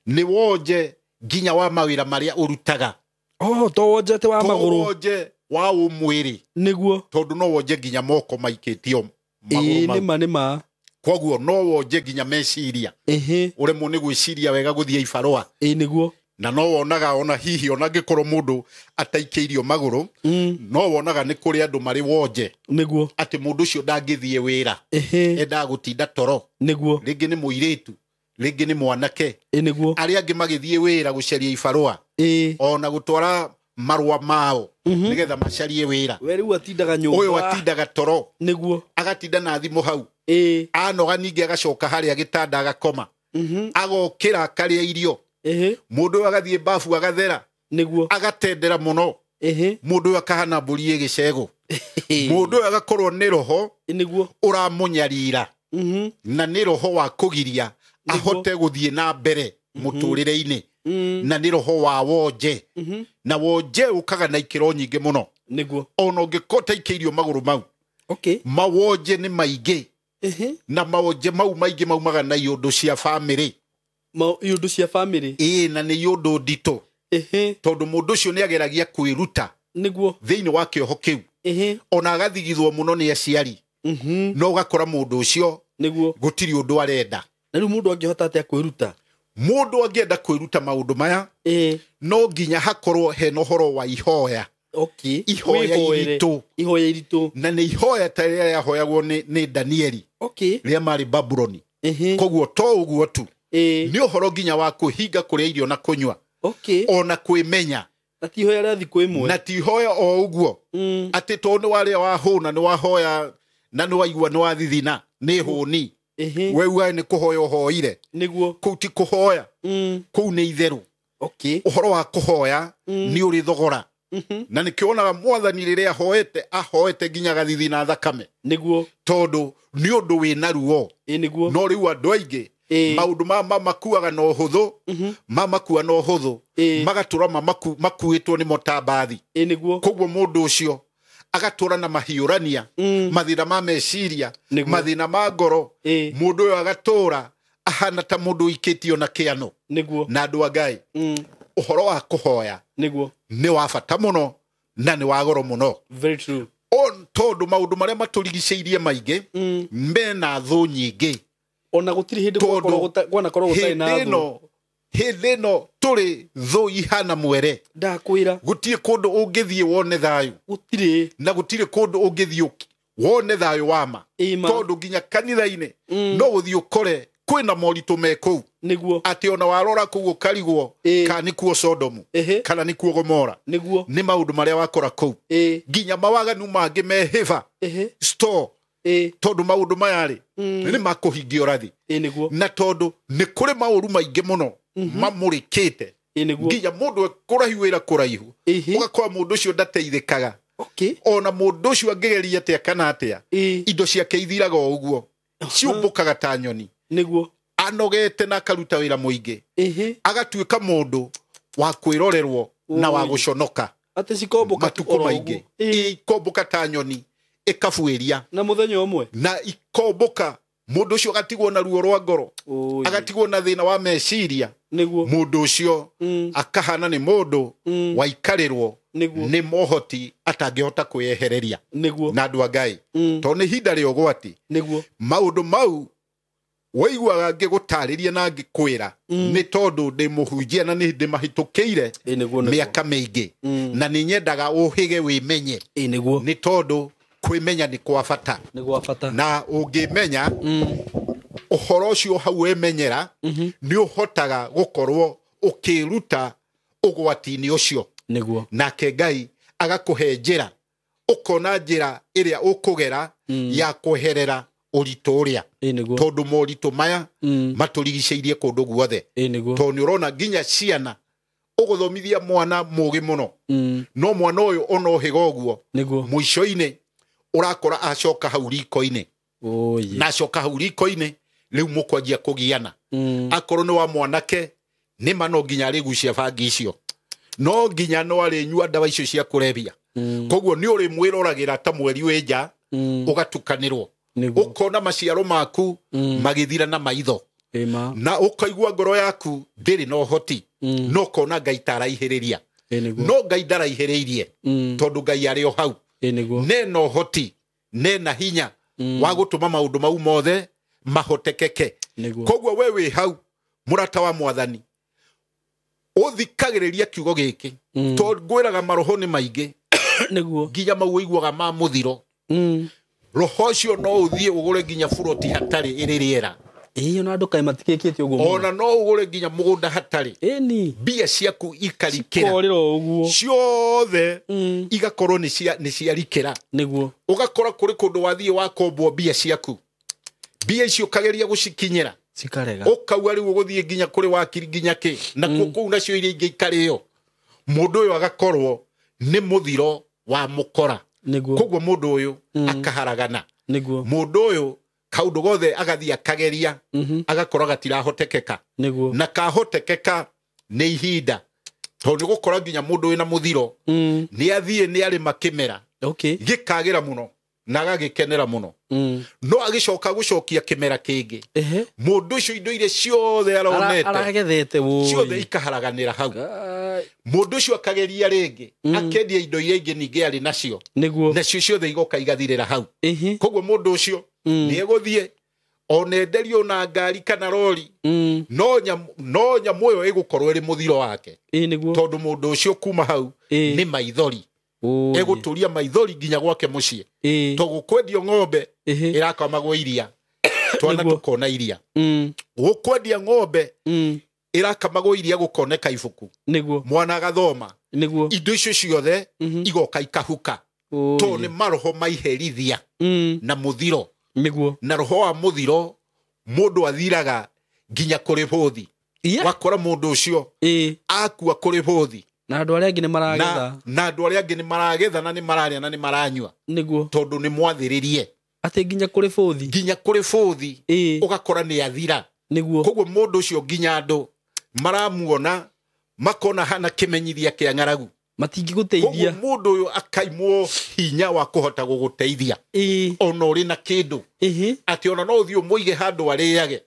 nĩ wonje nginya wa mawĩra marĩa ũrutaga. Oh, to wonje atĩ wa To magũrũ. Wonje wa ũmwĩrĩ. Nĩguo. Tondũ no wonje nginya moko maikĩtio magũrũ Ĩĩ mau. nĩma nĩma. Koguo no wonje nginya meciria. Ĩhĩ. Ũremwo nĩ gwĩciria wega gũthiĩ ibarũa. Ĩĩ nĩguo. Na no wonaga ona hihi ona angĩkorwo mũndũ ataikĩirio magũrũ, no wonaga nĩ kũrĩ andũ marĩ wonje. Nĩguo. Atĩ mũndũ ũcio ndangĩthiĩ wĩra. Ĩhĩ. Endaga gũtinda toro. Nĩguo. Rĩngĩ nĩ mũirĩtu, rĩngĩ nĩ mwanake. Ĩĩ nĩguo. Arĩa angĩ magĩthiĩ wĩra gũcaria ibarũa. Ĩĩ. Ona gũtwara marũa mao nĩgetha macarie wĩra. We rĩu atindaga nyũmba. Ũyũ atindaga toro. Nĩguo. Agatinda na thimũ hau. Ĩĩ. Anoga ningĩ agacoka harĩa gĩtanda agakoma. Agokĩra akarĩa irio. Ĩhĩ. Mũndũ ũyũ agathiĩ bafu agathera. Nĩguo. Agatendera mũno. Ĩhĩ. Mũndũ ũyũ akahana mbũri ĩ gĩcegũ. Mũndũ ũyũ agakorwo nĩ roho Nĩguo. ũramũnyarira. Na nĩ roho wa kũgiria ahote gũthiĩ na mbere mũtũrĩre-inĩ. Na nĩ roho wa wonje. Na wonje ũkaga na ikĩro nyingĩ mũno. Nĩguo. Ona ũngĩkorwo ũtaikĩirio magũrũ mau. Okay. Mawonje nĩ maingĩ. Ĩhĩ. Na mawonje mau maingĩ maumaga na iũndũ cia bamĩrĩ. Iũndũ cia bamĩrĩ. Ĩĩ, na nĩ iũndũ nditũ. Ĩhĩ. Tondũ mũndũ ũcio nĩ ageragia kwĩruta Nĩguo. thĩinĩ wa kĩoho kĩu. Ĩhĩ. Ona agathigithwo mũno nĩ aciari. No ũgakora mũndũ ũcio Nĩguo. gũtirĩ ũndũ arenda. Na rĩu mũndũ angĩhota atĩa kwĩruta? Mũndũ angĩenda kwĩruta maũndũ maya, Ĩĩ. no nginya hakorwo hena ũhoro wa ihoya. Okay. Ihoya Wĩhoere. iritũ. Ihoya iritũ. Na nĩ ihoya ta rĩrĩa rĩahoyagwo nĩ Danieli. Okay. Rĩrĩa marĩ Babuloni. Ĩhĩ. Koguo to ũguo tu. Ĩĩ. Nĩ ũhoro nginya wa kwĩhinga kũrĩa irio na kũnyua. Okay. Ona kwĩmenya. Na ti ihoya rĩa thikũ ĩmwe. Na ti ihoya o ũguo. Atĩ tondũ nĩ warĩa wahũna, nĩ wahoya na nĩ waigua nĩ wathithina, nĩ hũni. Ĩhĩ. We ugaga nĩ kũhoya ũhoire. Nĩguo. Kũu ti kũhoya. Kũu nĩ itherũ. Okay. Ũhoro wa kũhoya nĩ ũrĩ thogora. Na nĩkĩo wonaga mwathani rĩrĩa ahoete, ahoete nginya agathithina thakame. Nĩguo. Tondũ nĩ ũndũ wĩna ruo. Ĩĩ nĩguo. No rĩu andũ aingĩ Ĩĩ. maũndũ makuaga na ũhũthũ, mamakua na ũhũthũ, Ĩĩ. magatũra makuĩtwo nĩ motambathi. Ĩĩ nĩguo. Koguo mũndũ ũcio agatũra na mahiũrania, mathĩna ma meciria, Nĩguo. mathĩna ma ngoro. Ĩĩ. Mũndũ ũyũ agatũra ahana ta mũndũ ũikĩtio na kĩano. Nĩguo. Na andũ a Ngai, ũhoro wa kũhoya Nĩguo. nĩ wa bata mũno na nĩ wa goro mũno. Very true. Tondũ maũndũ marĩa matũrigicĩirie maingĩ mena thũ nyingĩ. Ona gũtirĩ hĩndĩ Tondũ kwanakorwo gũtarĩ na thũ. Hĩndĩ ĩno tũrĩ thũ ihana mwere. Ndakwĩra. Gũtirĩ kũndũ ũngĩthiĩ wone thayũ. Gũtirĩ. Na gũtirĩ kũndũ ũngĩthiĩ wone thayũ wa ma. Ĩma. Tondũ nginya kanitha-inĩ no ũthiĩ ũkore kwĩna moritũ me kũu. Nĩguo. Atĩ ona warora kũu ũkarigwo Ĩĩ. kana nĩkuo Sodomu, Ĩhĩ. kana nĩkuo Gomora. Nĩguo. Nĩ maũndũ marĩa wakora kũu. Ĩĩ. Nginya mawaganu mangĩ me hĩba Ĩhĩ. store. Ĩĩ. Tondũ maũndũ maya rĩ, nĩ makũhingia ũrathi. Ĩĩ nĩguo. Na tondũ nĩ kũrĩ maũru maingĩ mũno mamũrĩkĩte. Ĩĩ nĩguo. Nginya mũndũ kũraihu wĩra kũraihu. Ĩhĩ. Ũgakora mũndũ ũcio ndateithĩkaga. Okay. Ona mũndũ ũcio angĩgeria atĩa kana atĩa, Ĩĩ. indo ciake ithiraga o ũguo. Ciũmbũkaga ta nyoni. Nĩguo. Anogete na akaruta wĩra mũingĩ. Ĩhĩ. Agatuĩka mũndũ wa kwĩrorerwo na wa Oi. gũconoka. Atĩ cikombũka Matukũ oro maingĩ. ũguo. Ĩĩ. Ikombũka ta nyoni ĩkabuĩria. Na mũthenya ũmwe. Na ikombũka mũndũ ũcio agatigwo na ruo rwa ngoro. Oi. Agatigwo na thĩna wa meciria. Nĩguo. Mũndũ ũcio akahana nĩ mũndũ waikarĩrwo Nĩguo. nĩ mohoti atangĩhota kwĩyehereria. Nĩguo. Na andũ a Ngai. Tondũ nĩ ihinda rĩa ũgwati. Nĩguo. Maũndũ mau waiguaga ngĩgũtarĩria na ngĩkwĩra nĩ tondũ ndĩ mũhunjia na nĩ ndĩmahĩtũkĩire Ĩĩ nĩguo nĩguo. mĩaka mĩingĩ. Na nĩ nyendaga ũhĩge wĩmenye. Ĩĩ nĩguo. Nĩ tondũ kwĩmenya nĩ kwa bata. Nĩ gwa bata. Na ũngĩmenya ũhoro ũcio hau wĩmenyera, nĩ ũhotaga gũkorwo ũkĩruta ũgwati-inĩ ũcio. Nĩguo. Nake Ngai agakũhe njĩra, ũkona njĩra ĩrĩa ũkũgera ya kweherera ũritũ ũrĩa. Ĩĩ nĩguo. Tondũ moritũ maya matũrigicĩirie kũndũ guothe. Ĩĩ nĩguo. Tondũ nĩ ũrona nginya ciana ũgũthomithia mwana mũgĩ mũno. No mwana ũyũ ona ũhĩga ũguo, Nĩguo. mũico-inĩ ũrakora acoka hau riko-inĩ. Oye. Na acoka hau riko-inĩ rĩu mũkwanjia kũgiana. Akorwo nĩ wa mwanake nĩ ma no nginya arĩgucia bangi icio. No nginya no arĩnyua ndawa icio cia kũrebia. Koguo nĩ ũrĩmwĩroragĩra ta mweri wĩ nja, ũgatukanĩrwo. Nĩguo. Ũkona maciaro maku magĩthira na maitho. Ĩma. Na ũkaigua ngoro yaku ndĩrĩ na ũhoti. No ũkona Ngai ta araihĩrĩria. No Ngai ndaraihĩrĩirie tondũ Ngai arĩ o hau. Nena ũhoti, nena hinya wa gũtũma maũndũ mau mothe mahotekeke. Koguo we wĩ hau mũrata wa mwathani, ũthikagĩrĩria kiugo gĩkĩ, tondũ ngwĩraga maroho nĩ maingĩ nĩguo nginya mau ũiguaga ma mũthiro. Roho ũcio no ũthiĩ ũgũre nginya buroti hatarĩ ĩrĩ rĩera. Ĩĩ, ona andũ kaĩ matikĩkĩte ũguo mũno. Ona no ũgũre nginya mũgũnda hatarĩ. Ĩni. Mbia ciaku ikarikĩra. Cikorĩra o ũguo. Ciothe igakorwo nĩ ciarikĩra. Nĩguo. Ũgakora kũrĩ kũndũ wathiĩ wakombwo mbia ciaku. Mbia icio ũkageria gũcikinyĩra. Cikarega. Ũkauga rĩu ũgũthiĩ nginya kũrĩ wakiri nginya kĩ. Na kũu nacio iria ingĩ ikarĩo. Mũndũ ũyũ agakorwo nĩ mũthiro wa mũkora. Nĩguo. Koguo mũndũ ũyũ akaharagana. Nĩguo. Mũndũ ũyũ kaũndũ gothe agathiĩ akageria, agakora gatirahotekeka. Nĩguo. Na kahotekeka nĩ ihinda. Tondũ nĩ gũkora nginya mũndũ wĩna mũthiro nĩ athiĩ nĩ arĩma kĩmera. Okay. Gĩkagĩra mũno na agagĩkenera mũno. No agĩcoka gũcokia kĩmera kĩngĩ. Mũndũ ũcio indo iria ciothe aronete aragethete wũi. Ciothe ikaharaganĩra hau. Mũndũ ũcio akageria rĩngĩ, akendia indo iria ingĩ ningĩ arĩ nacio. Nĩguo. Nacio ciothe igoka igathirĩra hau. Koguo mũndũ ũcio nĩ egũthiĩ ona enderio na ngari kana rori, no nyamũ ĩyo ĩgũkorwo ĩrĩ mũthiro wake. Nĩguo. Tondũ mũndũ ũcio kuma hau nĩ maithori. Egũtũria maithori nginya gwake mũciĩ. Tondũ gũkwendio ng'ombe ĩrakamagwo iria. Twana tũkona iria. Gũkwendia ng'ombe ĩrakamagwo iria gũkoneka ibuku. Nĩguo. Mwana agathoma. Nĩguo. Indo icio ciothe igoka ikahuka. Tondũ nĩ maroho maiherithia na mũthiro. Nĩguo. Na roho wa mũthiro mũndũ athiraga nginya kũrĩ bũthi. Wakora mũndũ ũcio akua kũrĩ bũthi. Na andũ arĩa angĩ nĩ maragetha. Na andũ arĩa angĩ nĩ maragetha na nĩ mararĩa na nĩ maranyua. Nĩguo. Tondũ nĩ mwathĩrĩrie. Atĩ nginya kũrĩ bũthi. Nginya kũrĩ bũthi. Ũgakora nĩ athira. Nĩguo. Koguo mũndũ ũcio nginya andũ maramuona makona hana kĩmenyithia kĩa ng'aragu. Matingĩgũteithia. Koguo mũndũ ũyũ akaimwo hinya wa kũhota gũgũteithia. Ona ũrĩ na kĩndũ. Atĩ ona no ũthiĩ ũmũige handũ arĩage.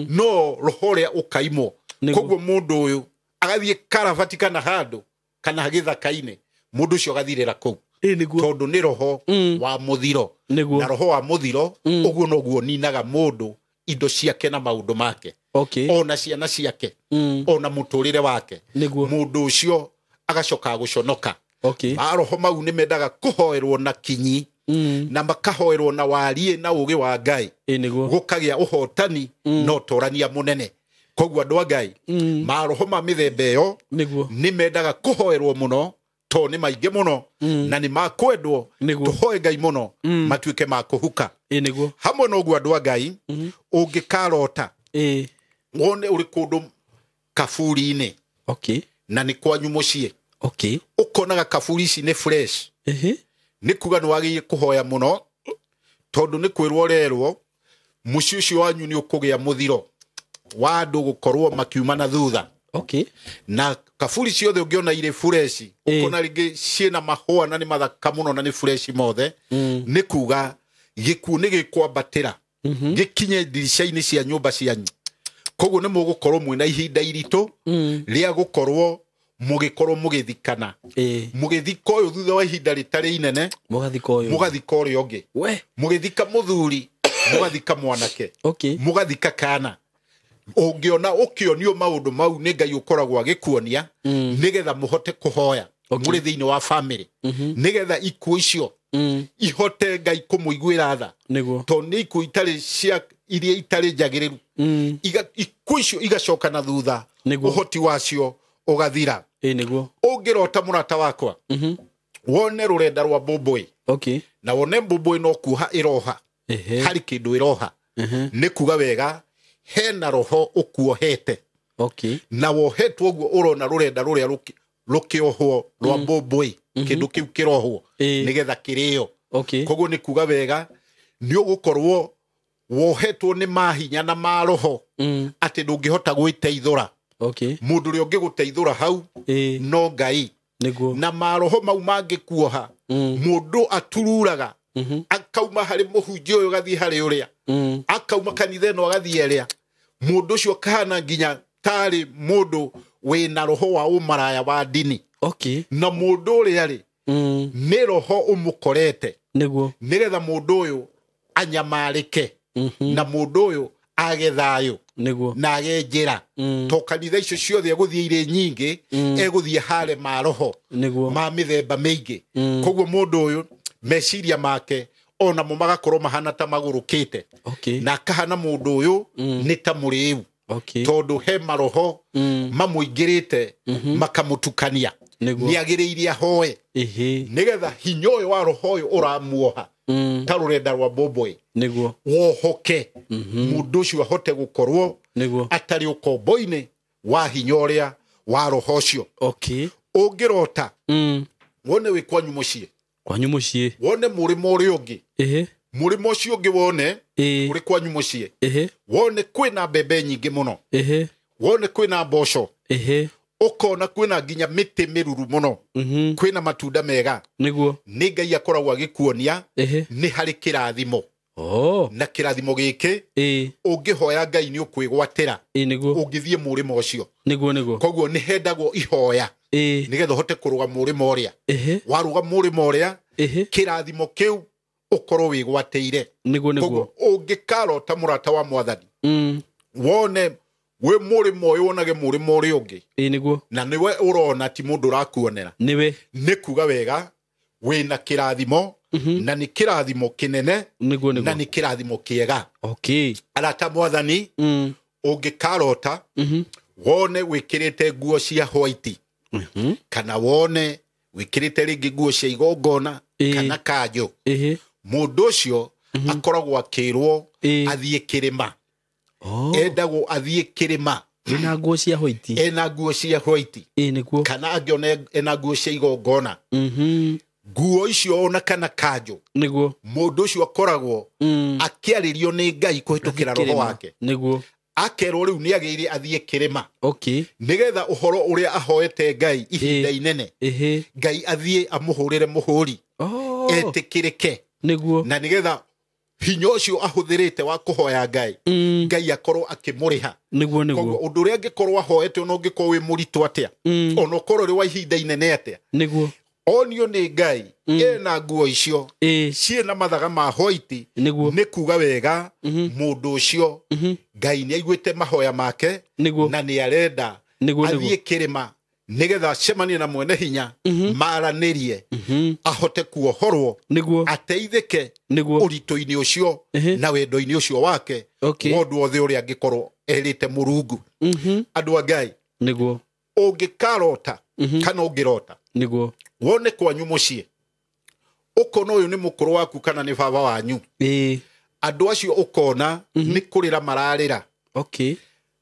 No roho ũrĩa ũkaimwo. Koguo mũndũ ũyũ agathiĩ karabati kana handũ kana gĩthaka-inĩ, mũndũ ũcio agathirĩra kũu. Nĩguo. Tondũ nĩ roho wa mũthiro. Nĩguo. Na roho wa mũthiro ũguo noguo ninaga mũndũ indo ciake na maũndũ make. Ona ciana ciake. Ona mũtũrĩre wake. Nĩguo. Mũndũ ũcio agacoka gũconoka. Maroho mau nĩ mendaga kũhoerwo na kinyi na makahoerwo na wariĩ na ũũgĩ wa Ngai. Nĩguo. Gũkagĩa ũhotani na ũtorania mũnene. Koguo andũ a Ngai, maroho ma mĩthemba ĩyo nĩ mendaga kũhoerwo mũno tondũ nĩ maingĩ mũno na nĩ makwendwo. Tũhoe Ngai mũno matuĩke ma kũhuka. Nĩguo. Hamwe na ũguo andũ a Ngai, ũngĩkarota wone ũrĩ kũndũ kaburi-inĩ na nĩ kwanyu mũciĩ. Ũkonaga kaburi ici nĩ fresh. Nĩ kuga nĩ wagĩrĩire kũhoya mũno tondũ nĩ kwĩrwo ũrerwo mũciĩ ũcio wanyu nĩ ũkũgĩa mũthiro wa andũ gũkorwo makiuma na thutha. Na kaburi ciothe ũngĩona irĩ fresh, ũkona rĩngĩ ciĩna mahũa na nĩ mathaka mũno na nĩ fresh mothe, nĩ kuga gĩkuũ nĩ gĩkwambatĩra gĩkinye ndirica-inĩ cia nyũmba cianyu. Koguo nĩ mũgũkorwo mwĩna ihinda iritũ rĩa gũkorwo mũgĩkorwo mũgĩthikana. Mũgĩthika ũyũ thutha wa ihinda rĩtarĩ inene, mũgathika ũyũ. Mũgathika ũrĩa ũngĩ. Mũgĩthika mũthuri, mũgathika mwanake. Mũgathika kana. Ũngĩona ũkĩonio maũndũ mau nĩ Ngai ũkoragwo agĩkuonia nĩgetha mũhote kũhoya mũrĩ thĩinĩ wa family, nĩgetha ikuũ icio ihote Ngai kũmũiguĩra tha. Nĩguo. Tondũ nĩ ikuũ itarĩ cia iria itarĩ njagĩrĩru. Ikuũ icio igacoka na thutha, ũhoti wacio ũgathira. Nĩguo. Ũngĩrota mũrata wakwa, wone rũrenda rwa mbũmbũĩ. Na wone mbũmbũĩ no kuoha ĩroha. Harĩ kĩndũ ĩroha. Nĩ kuga wega hena roho ũkuohete. Na wohetwo ũguo ũrona rũrenda rũrĩa rũkĩohwo rwa mbũmbũĩ, kĩndũ kĩu kĩrohwo nĩgetha kĩrĩo. Koguo nĩ kuga wega nĩ ũgũkorwo wohetwo nĩ mahinya na maroho atĩ ndũngĩhota gwĩteithũra. Mũndũ ũrĩa ũngĩgũteithũra hau no Ngai. Nĩguo. Na maroho mau mangĩkuoha, mũndũ atururaga akauma harĩ mũhunjia ũyũ agathiĩ harĩ ũrĩa, akauma kanitha ĩno agathiĩ ĩrĩa. Mũndũ ũcio akahana nginya tarĩ mũndũ wĩna roho wa ũmaraya wa ndini. Okay. Na mũndũ ũrĩa rĩ, nĩ roho ũmũkorete, Nĩguo. nĩgetha mũndũ ũyũ anyamarĩke, na mũndũ ũyũ age thayũ, Nĩguo. na age njĩra, to kanitha icio ciothe egũthiĩ irĩ nyingĩ, egũthiĩ hare ma roho Nĩguo. ma mĩthemba mĩingĩ. Koguo mũndũ ũyũ meciria make onamo magakorwo mahana ta magũrũkĩte, Okay. na akahana mũndũ ũyũ nĩ ta mũrĩu, Okay. tondũ he maroho mamũingĩrĩte makamũtukania. Nĩguo. Nĩ agĩrĩire ahoe, Ĩhĩ. nĩgetha hinya ũyũ wa roho ũyũ ũramuoha ta rũrenda rwa mbũmbũĩ Nĩguo. wohoke, mũndũ ũcio ahote gũkorwo Nĩguo. atarĩ ũkombo-inĩ wa hinya ũrĩa wa roho ũcio. Okay. Ũngĩrota wone wĩ kwanyu mũciĩ, Kwanyu mũciĩ. wone mũrĩmo ũrĩa ũngĩ, Ĩhĩ. mũrĩmo ũcio ũngĩ wone Ĩĩ. ũrĩ kwanyu mũciĩ, Ĩhĩ. wone kwĩna mbembe nyingĩ mũno, Ĩhĩ. wone kwĩna mboco, Ĩhĩ. ũkona kwĩna nginya mĩtĩ mĩruru mũno, kwĩna matunda mega, Nĩguo. nĩ Ngai akoragwo agĩkuonia Ĩhĩ. nĩ harĩ kĩrathimo. Oh. Na kĩrathimo gĩkĩ, Ĩĩ. ũngĩhoya Ngai nĩ ũkwĩgwatĩra Ĩĩ nĩguo. ũngĩthiĩ mũrĩmo ũcio. Nĩguo nĩguo. Koguo nĩ hendagwo ihoya, Ĩĩ. nĩgetha ũhote kũrũga mũrĩmo ũrĩa. Ĩhĩ. Warũga mũrĩmo ũrĩa, Ĩhĩ. kĩrathimo kĩu ũkorwo wĩgwatĩire. Nĩguo nĩguo. Koguo ũngĩkarota, mũrata wa mwathani, wone wĩ mũrĩmo ũyũ, wonage mũrĩmo ũrĩa ũngĩ, Ĩĩ nĩguo. na nĩwe ũrona, ti mũndũ ũrakuonera, Nĩwe. nĩ kuga wega wĩna kĩrathimo, na nĩ kĩrathimo kĩnene, Nĩguo na nĩguo. nĩ kĩrathimo kĩega. Okay. Arata mwathani, ũngĩkarota wone wĩkĩrĩte nguo cia white, kana wone wĩkĩrĩte rĩngĩ nguo cia igongona Ĩĩ. kana kanjũ, Ĩhĩ. mũndũ ũcio akoragwo akĩrwo athiĩ kĩrĩma. Oh. Endagwo athiĩ kĩrĩma. Wĩna nguo cia white. Ena nguo cia white, Ĩĩ nĩguo. kana angĩona ena nguo cia igongona, nguo icio ona kana kanjũ, Nĩguo. mũndũ ũcio akoragwo akĩarĩrio nĩ Ngai kũhĩtũkĩra roho Kĩrĩma. wake, Nĩguo. akerwo rĩu nĩ agĩrĩire athiĩ kĩrĩma, Okay. nĩgetha ũhoro ũrĩa ahoete Ngai ihinda inene, Ĩhĩ. Ngai athiĩ amũhũrĩre mũhũri, Oh. etĩkĩrĩke, Nĩguo. na nĩgetha hinya ũcio ahũthĩrĩte wa kũhoya Ngai, Ngai akorwo akĩmũrĩha. Nĩguo Koguo nĩguo. ũndũ ũrĩa angĩkorwo ahoete, ona ũngĩkorwo wĩ mũritũ atĩa, ona ũkorwo ũrĩ wa ihinda inene atĩa, Nĩguo. onio nĩ Ngai ena nguo icio Ĩĩ. ciĩna mathaga ma white, Nĩguo. nĩ kuga wega mũndũ ũcio Ngai nĩ aiguĩte mahoya make, Nĩguo. na nĩ arenda Nĩguo athiĩ nĩguo. kĩrĩma, nĩgetha acemanie na mwene hinya, maranĩrie, ahote kuohorwo, Nĩguo. ateithĩke Nĩguo. ũritũ-inĩ ũcio Ĩhĩ. na wendo-inĩ ũcio wake, Okay. wa ũndũ wothe ũrĩa angĩkorwo erĩte Mũrungu. Andũ a Ngai, Nĩguo. ũngĩkarota kana ũngĩrota Nĩguo. wone kwanyu mũciĩ, ũkona ũyũ nĩ mũkũrũ waku kana nĩ baba wanyu, Ĩĩ. andũ acio ũkona nĩ kũrĩra mararĩra, Okay.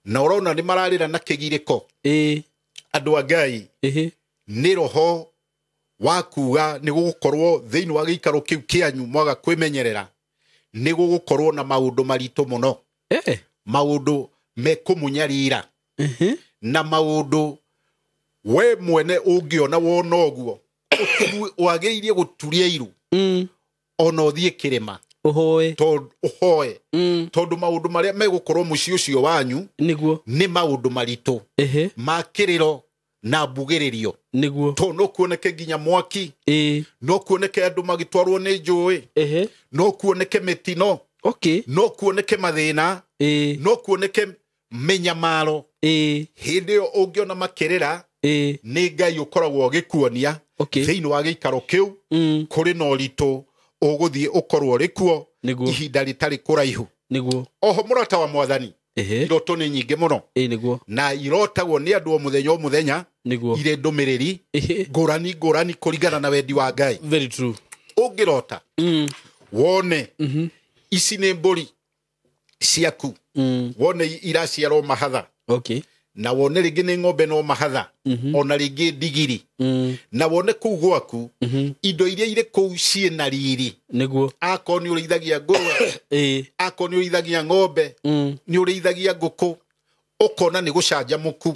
na ũrona nĩ mararĩra na kĩgirĩko, Ĩĩ. andũ a Ngai, Ĩhĩ. nĩ roho wa kuga nĩ gũgũkorwo thĩinĩ wa gĩikaro kĩu kĩanyu, mwaga kwĩmenyerera nĩ gũgũkorwo na maũndũ maritũ mũno, Eh. maũndũ mekũmũnyarira, Ĩhĩ. na maũndũ we mwene ũngĩona wona ũguo wagĩrĩire gũturia iru, ona ũthiĩ kĩrĩma, Ũhoe. tondũ ũhoe, tondũ maũndũ marĩa megũkorwo mũciĩ ũcio wanyu Nĩguo. nĩ maũndũ maritũ Ĩhĩ. ma kĩrĩro na mbugĩrĩrio, Nĩguo. tondũ no kuoneke nginya mwaki, Ĩĩ. no kuoneke andũ magĩtwarwo nĩ njũĩ, Ĩhĩ. no kuoneke mĩtino, Okay. no kuoneke mathĩna, Ĩĩ. no kuoneke mĩnyamaro. Ĩĩ. Hĩndĩ ĩyo ũngĩona makĩrĩra, Ĩĩ. nĩ Ngai ũkoragwo ũgĩkuonia Okay. thĩinĩ wa gĩikaro kĩu kũrĩ na ũritũ ũgũthiĩ ũkorwo ũrĩ kuo Nĩguo. ihinda rĩtarĩ kũraihu. Nĩguo. Oho, mũrata wa mwathani, Ĩhĩ. iroto nĩ nyingĩ mũno, Ĩĩ nĩguo. na irotagwo nĩ andũ o mũthenya o mũthenya, Nĩguo. irĩ ndũmĩrĩri Ĩhĩ. ngũrani ngũrani kũringana na wendi wa Ngai. Very true. Ũngĩrota wone ici nĩ mbũri ciaku, wone iraciarwo mahatha, Okay. na wone rĩngĩ nĩ ng'ombe no mahatha, ona rĩngĩ ndigiri, na wone kũu gwaku indo iria irĩ kũu ciĩna riri, Nĩguo. akorwo nĩ ũrĩithagia ngũrwe, Ĩĩ. akorwo nĩ ũrĩithagia ng'ombe, nĩ ũrĩithagia ngũkũ, ũkona nĩ gũcanjamũku,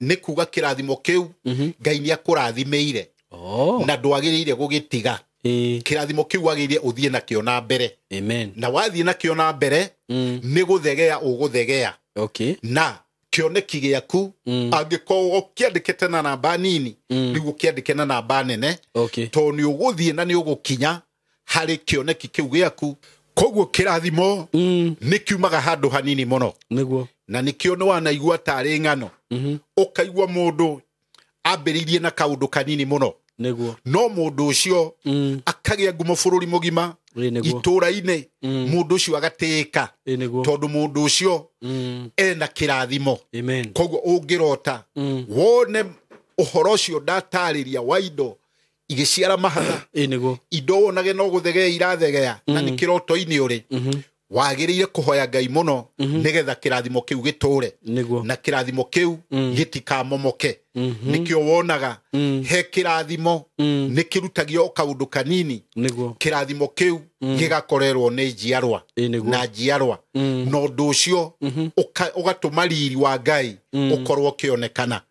nĩ kuga kĩrathimo kĩu Ngai nĩ akũrathimĩire, Oh. na ndwagĩrĩire gũgĩtiga. Ĩĩ. Kĩrathimo kĩu wagĩrĩire ũthiĩ nakĩo na mbere, Amen. na wathiĩ nakĩo na mbere, nĩ gũthegea ũgũthegea, Okay. na Kĩoneki gĩaku angĩkorwo ũkĩandĩkĩte na namba nini, rĩu ũkĩandĩke na namba nene, tondũ nĩ ũgũthiĩ na nĩ ũgũkinya harĩ kĩoneki kĩu gĩaku. Koguo kĩrathimo nĩ kiumaga handũ hanini mũno. Nĩguo. Na nĩkĩo nĩ wanaigua tarĩ ng'ano, ũkaigua mũndũ ambĩrĩirie na kaũndũ kanini mũno. Nĩguo. No mũndũ ũcio akagĩa ngumo bũrũri mũgima, Nĩguo. itũra-inĩ, mũndũ ũcio agatĩĩka. Nĩguo. Tondũ mũndũ ũcio ena kĩrathimo. Amen. Koguo ũngĩrota wone ũhoro ũcio ndatarĩria wa indo igĩciara mahatha, Nĩguo. indo wonage no gũthegea irathegea, na nĩ kĩroto-inĩ ũrĩ, wagĩrĩire kũhoya Ngai mũno nĩgetha kĩrathimo kĩu gĩtũre. Nĩguo. Na kĩrathimo kĩu gĩtikamomoke. Nĩkĩo wonaga he kĩrathimo nĩ kĩrutagio o kaũndũ kanini. Nĩguo. Kĩrathimo kĩu gĩgakorerwo nĩ njiarwa Nĩguo. na njiarwa, na ũndũ ũcio ũgatũma riri wa Ngai ũkorwo ũkĩonekana.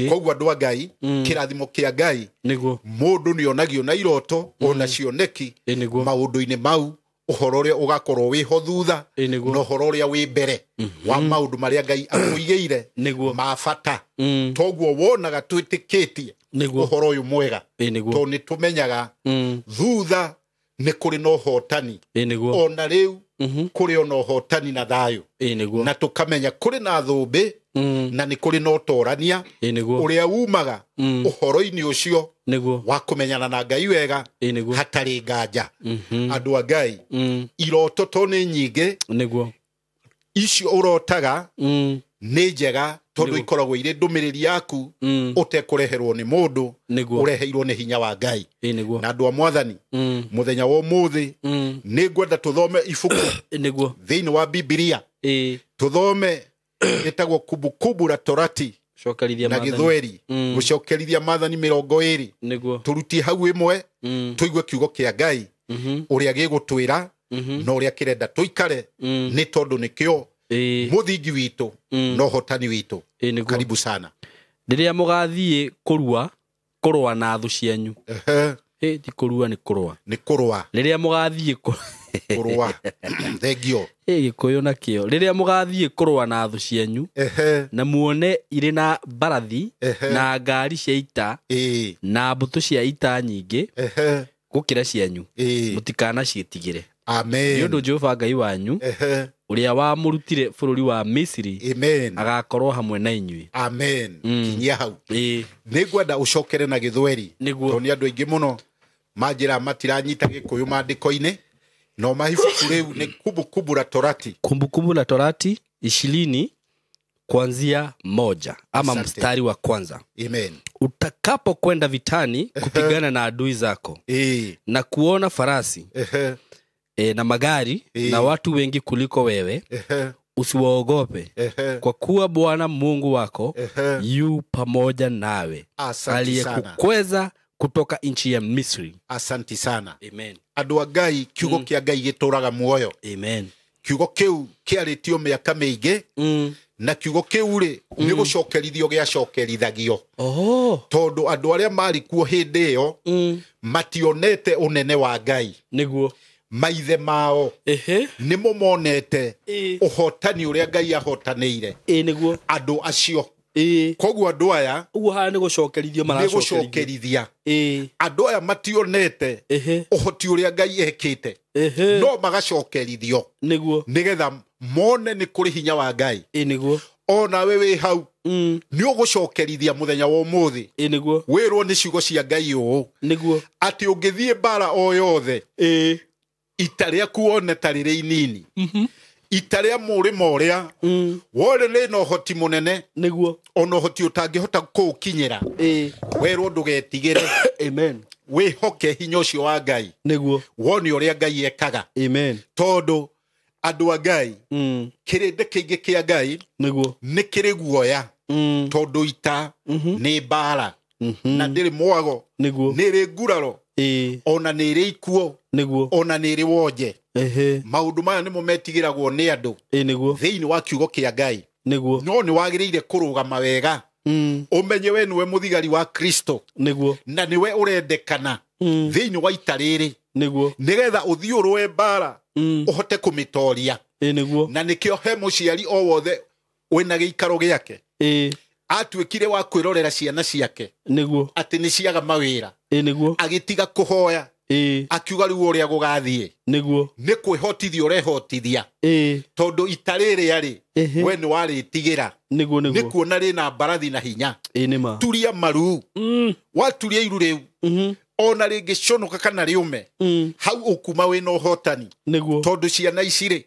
Koguo andũ a Ngai, kĩrathimo kĩa Ngai Nĩguo. mũndũ nĩ onagio na iroto ona cioneki. Nĩguo. Maũndũ-inĩ mau, ũhoro ũrĩa ũgakorwo wĩho thutha Nĩguo. na ũhoro ũrĩa wĩ mbere wa maũndũ marĩa Ngai akũigĩire Nĩguo. ma bata. Toguo wonaga twĩtĩkĩtie Nĩguo. ũhoro ũyũ mwega, Nĩguo. tondũ nĩ tũmenyaga thutha nĩ kũrĩ na ũhotani. Nĩguo. Ona rĩu kũrĩ ona ũhotani na thayũ. Nĩguo. Na tũkamenya kũrĩ na thũmbĩ na nĩ kũrĩ na ũtorania Nĩguo. ũrĩa umaga ũhoro-inĩ ũcio Nĩguo. wa kũmenyana na Ngai wega Nĩguo. hatarĩ nganja. Andũ a Ngai, iroto to nĩ nyingĩ. Nĩguo. Icio ũrotaga nĩ njega tondũ ikoragwo irĩ ndũmĩrĩri yaku ũtekũreherwo nĩ mũndũ, Nĩguo. ũreheirwo nĩ hinya wa Ngai. Nĩguo. Na andũ a Mwathani, mũthenya wa ũmũthĩ nĩ ngwenda tũthome ibuku Nĩguo. thĩinĩ wa Bibilia, tũthome ĩtagwo Kumbukumbu la Torati Cokerithia na maathani. Gĩthweri, gũcokerithia maathani 20. Nĩguo. Tũrutie hau ĩmwe, tũigue kiugo kĩa Ngai ũrĩa gĩgũtwĩra na ũrĩa kĩrenda tũikare, nĩ tondũ nĩkĩo mũthingi witũ na ũhotani witũ. Nĩguo. Karibu sana. Rĩrĩa mũgathiĩ kũrũa na thũ cianyu. Ti kũrua, nĩ kũrũa. Nĩ kũrũa. Rĩrĩa mũgathiĩ Kũrũa, thengio. Gĩkũyũ nakĩo. Rĩrĩa mũgathiĩ kũrũa na thũ cianyu na muone irĩ na mbarathi na ngari cia ita na mbũtũ cia ita nyingĩ gũkĩra cianyu, mũtikanaciĩtigĩre. Amen. Nĩ ũndũ Jehova Ngai wanyu ũrĩa wamũrutire bũrũri wa Misiri Amen. agakorwo hamwe na inyuĩ. Amen. Kinyia hau. Nĩ ngwenda ũcokere na Gĩthweri. Nĩguo. Tondũ nĩ andũ aingĩ mũno manjĩra matiranyita Gĩkũyũ maandĩko-inĩ, no mahibuku rĩu nĩ Kumbukumbu la Torati. Kumbukumbu la Torati 20 kuanzia 1 ama Asante. mstari wa kwanza. Amen. Utakapokwenda vitani kupigana na adui zako na kuona farasi na magari na watu wengi kuliko wewe, usiwaogope, kwa kuwa Bwana Mungu wako yu pamoja nawe, Asante sana. aliyekukweza kutoka nchi ya Misri. Asante sana. Amen. Andũ a Ngai, kiugo kĩa Ngai gĩtũraga muoyo. Amen. Kiugo kĩu kĩarĩtio mĩaka mĩingĩ, na kiugo kĩu rĩ nĩ gũcokerithio gĩacokerithagio, tondũ andũ arĩa marĩ kuo hĩndĩ ĩyo mationete ũnene wa Ngai. Nĩguo. Maithe mao nĩmo monete ũhotani ũrĩa Ngai ahotanĩire Nĩguo. andũ acio. Koguo andũ aya Ũguo haha nĩ gũcokerithio nĩ maracokerithio. gũcokerithia. Andũ aya mationete ũhoti ũrĩa Ngai ekĩte, no magacokerithio Nĩguo. nĩgetha mone nĩ kũrĩ hinya wa Ngai. Nĩguo. Onawe wĩ hau nĩ ũgũcokerithia mũthenya wa ũmũthĩ, Nĩguo. wĩrwo nĩ ciugo cia Ngai ũũ, Nĩguo. atĩ ũngĩthiĩ mbara o yothe, ita rĩaku wone ta rĩrĩ inini, ita rĩa mũrĩmo ũrĩa wone rĩna ũhoti mũnene, Nĩguo. ona ũhoti ũtangĩhota kũũkinyĩra, werwo ndũgetigĩre. Amen. Wĩhoke hinya ũcio wa Ngai. Nĩguo. Wone ũrĩa Ngai ekaga. Amen. Tondũ andũ a Ngai, kĩrĩndĩ kĩingĩ kĩa Ngai Nĩguo. nĩ kĩrĩ guoya, tondũ ita nĩ mbara na ndĩrĩ mwago, Nĩguo. nĩ ĩrĩ nguraro, ona nĩ ĩrĩ ikuo, Nĩguo. ona nĩ ĩrĩ wonje. Maũndũ maya nĩmo metigĩragwo nĩ andũ Nĩguo. thĩinĩ wa kiugo kĩa Ngai. Nĩguo. No nĩ wagĩrĩire kũrũgama wega, ũmenye we nĩwe mũthigari wa Kristo, Nĩguo. na nĩwe ũrendekana thĩinĩ wa ita rĩrĩ, Nĩguo. nĩgetha ũthiĩ ũrũe mbara ũhote kũmĩtoria. Nĩguo. Na nĩkĩo he mũciari o wothe Wĩna gĩikaro gĩake. Ĩĩ. Atuĩkire wa kwĩrorera ciana ciake. Nĩguo. Atĩ nĩ ciaga mawĩra. Ĩĩ nĩguo. Agĩtiga kũhoya. Ĩĩ. Akiuga rĩu ũrĩa gũgathiĩ. Nĩguo. Nĩ kwĩhotithia ũrehotithia. Ĩĩ. Tondũ ita rĩrĩa rĩ, Ĩhĩ. we nĩ warĩtigĩra. Nĩguo Nĩ nĩguo. kuona rĩna mbarathi na hinya. Ĩĩ nĩ ma. Turia maru. Waturia iru rĩu. Ona rĩngĩconoka kana rĩũme. Hau ũkuma wĩna ũhotani. Nĩguo. Tondũ ciana ici rĩ,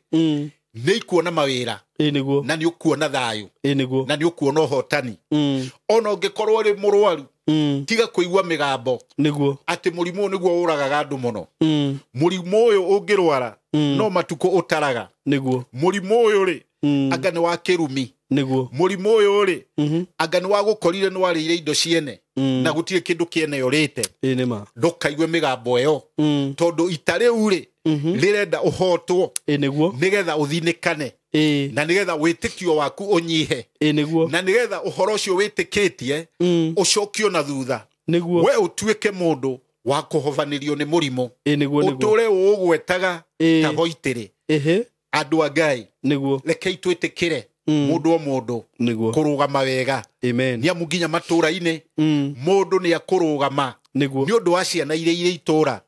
nĩ ikuona mawĩra. Ĩĩ nĩguo. Na nĩ ũkuona thayũ. Ĩĩ nĩguo. Na nĩ ũkuona ũhotani. Ona ũngĩkorwo ũrĩ mũrwaru, tiga kũigua mĩgambo. Nĩguo. Atĩ mũrimũ ũyũ nĩguo ũragaga andũ mũno. Mũrimũ ũyũ ũngĩrwara, no matukũ ũtaraga. Nĩguo. Mũrimũ ũyũ rĩ, anga nĩ wa kĩrumi. Nĩguo. Mũrimũ ũyũ rĩ, anga nĩ wa gũkorire nĩ warĩire indo ciene. Na gũtirĩ kĩndũ kĩene ũrĩte. Ĩĩ nĩ ma. Ndũkaigue mĩgambo ĩyo. Tondũ ita rĩu rĩ, rĩrenda ũhotwo. Ĩĩ nĩguo. Nĩgetha ũthinĩkane. Ĩĩ. Na nĩgetha wĩtĩkio waku ũnyihe. Ĩĩ nĩguo. Na nĩgetha ũhoro ũcio wĩtĩkĩtie, ũcokio na thutha. Nĩguo. We ũtuĩke mũndũ wa kũhobanĩrio nĩ mũrimũ. Ĩĩ nĩguo nĩguo. Ũtũre ũũgwetaga Ĩĩ. ta goitĩrĩ. Ĩhĩ. Andũ a Ngai, Nĩguo. rekei twĩtĩkĩre mũndũ o mũndũ Nĩguo. kũrũgama wega. Amen. Nĩ amu nginya matũũra-inĩ, mũndũ nĩ akũrũgama. Nĩguo. Nĩ ũndũ wa ciana iria irĩ itũũra.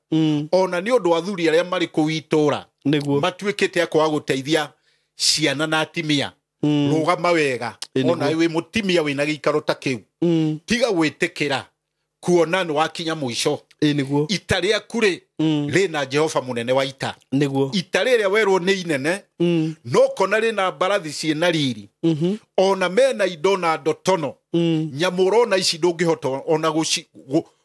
Ona nĩ ũndũ wa athuri arĩa marĩ kũu itũũra. Nĩguo. Matuĩkĩte a kwaga gũteithia ciana na atimia. Rũgama wega. Ĩĩ nĩguo. Ona wĩ mũtimia wĩna gĩikaro ta kĩu. Tiga gwĩtĩkĩra kuona nĩ wakinya mũico. Ĩĩ nĩguo. Ita rĩaku rĩ, rĩna Jehova mũnene wa ita. Nĩguo. Ita rĩrĩa werwo nĩ inene, no kona rĩna mbarathi ciĩna riri. Ona mena indo na ndotono. Nyamũ ũrona ici ndũngĩhota ona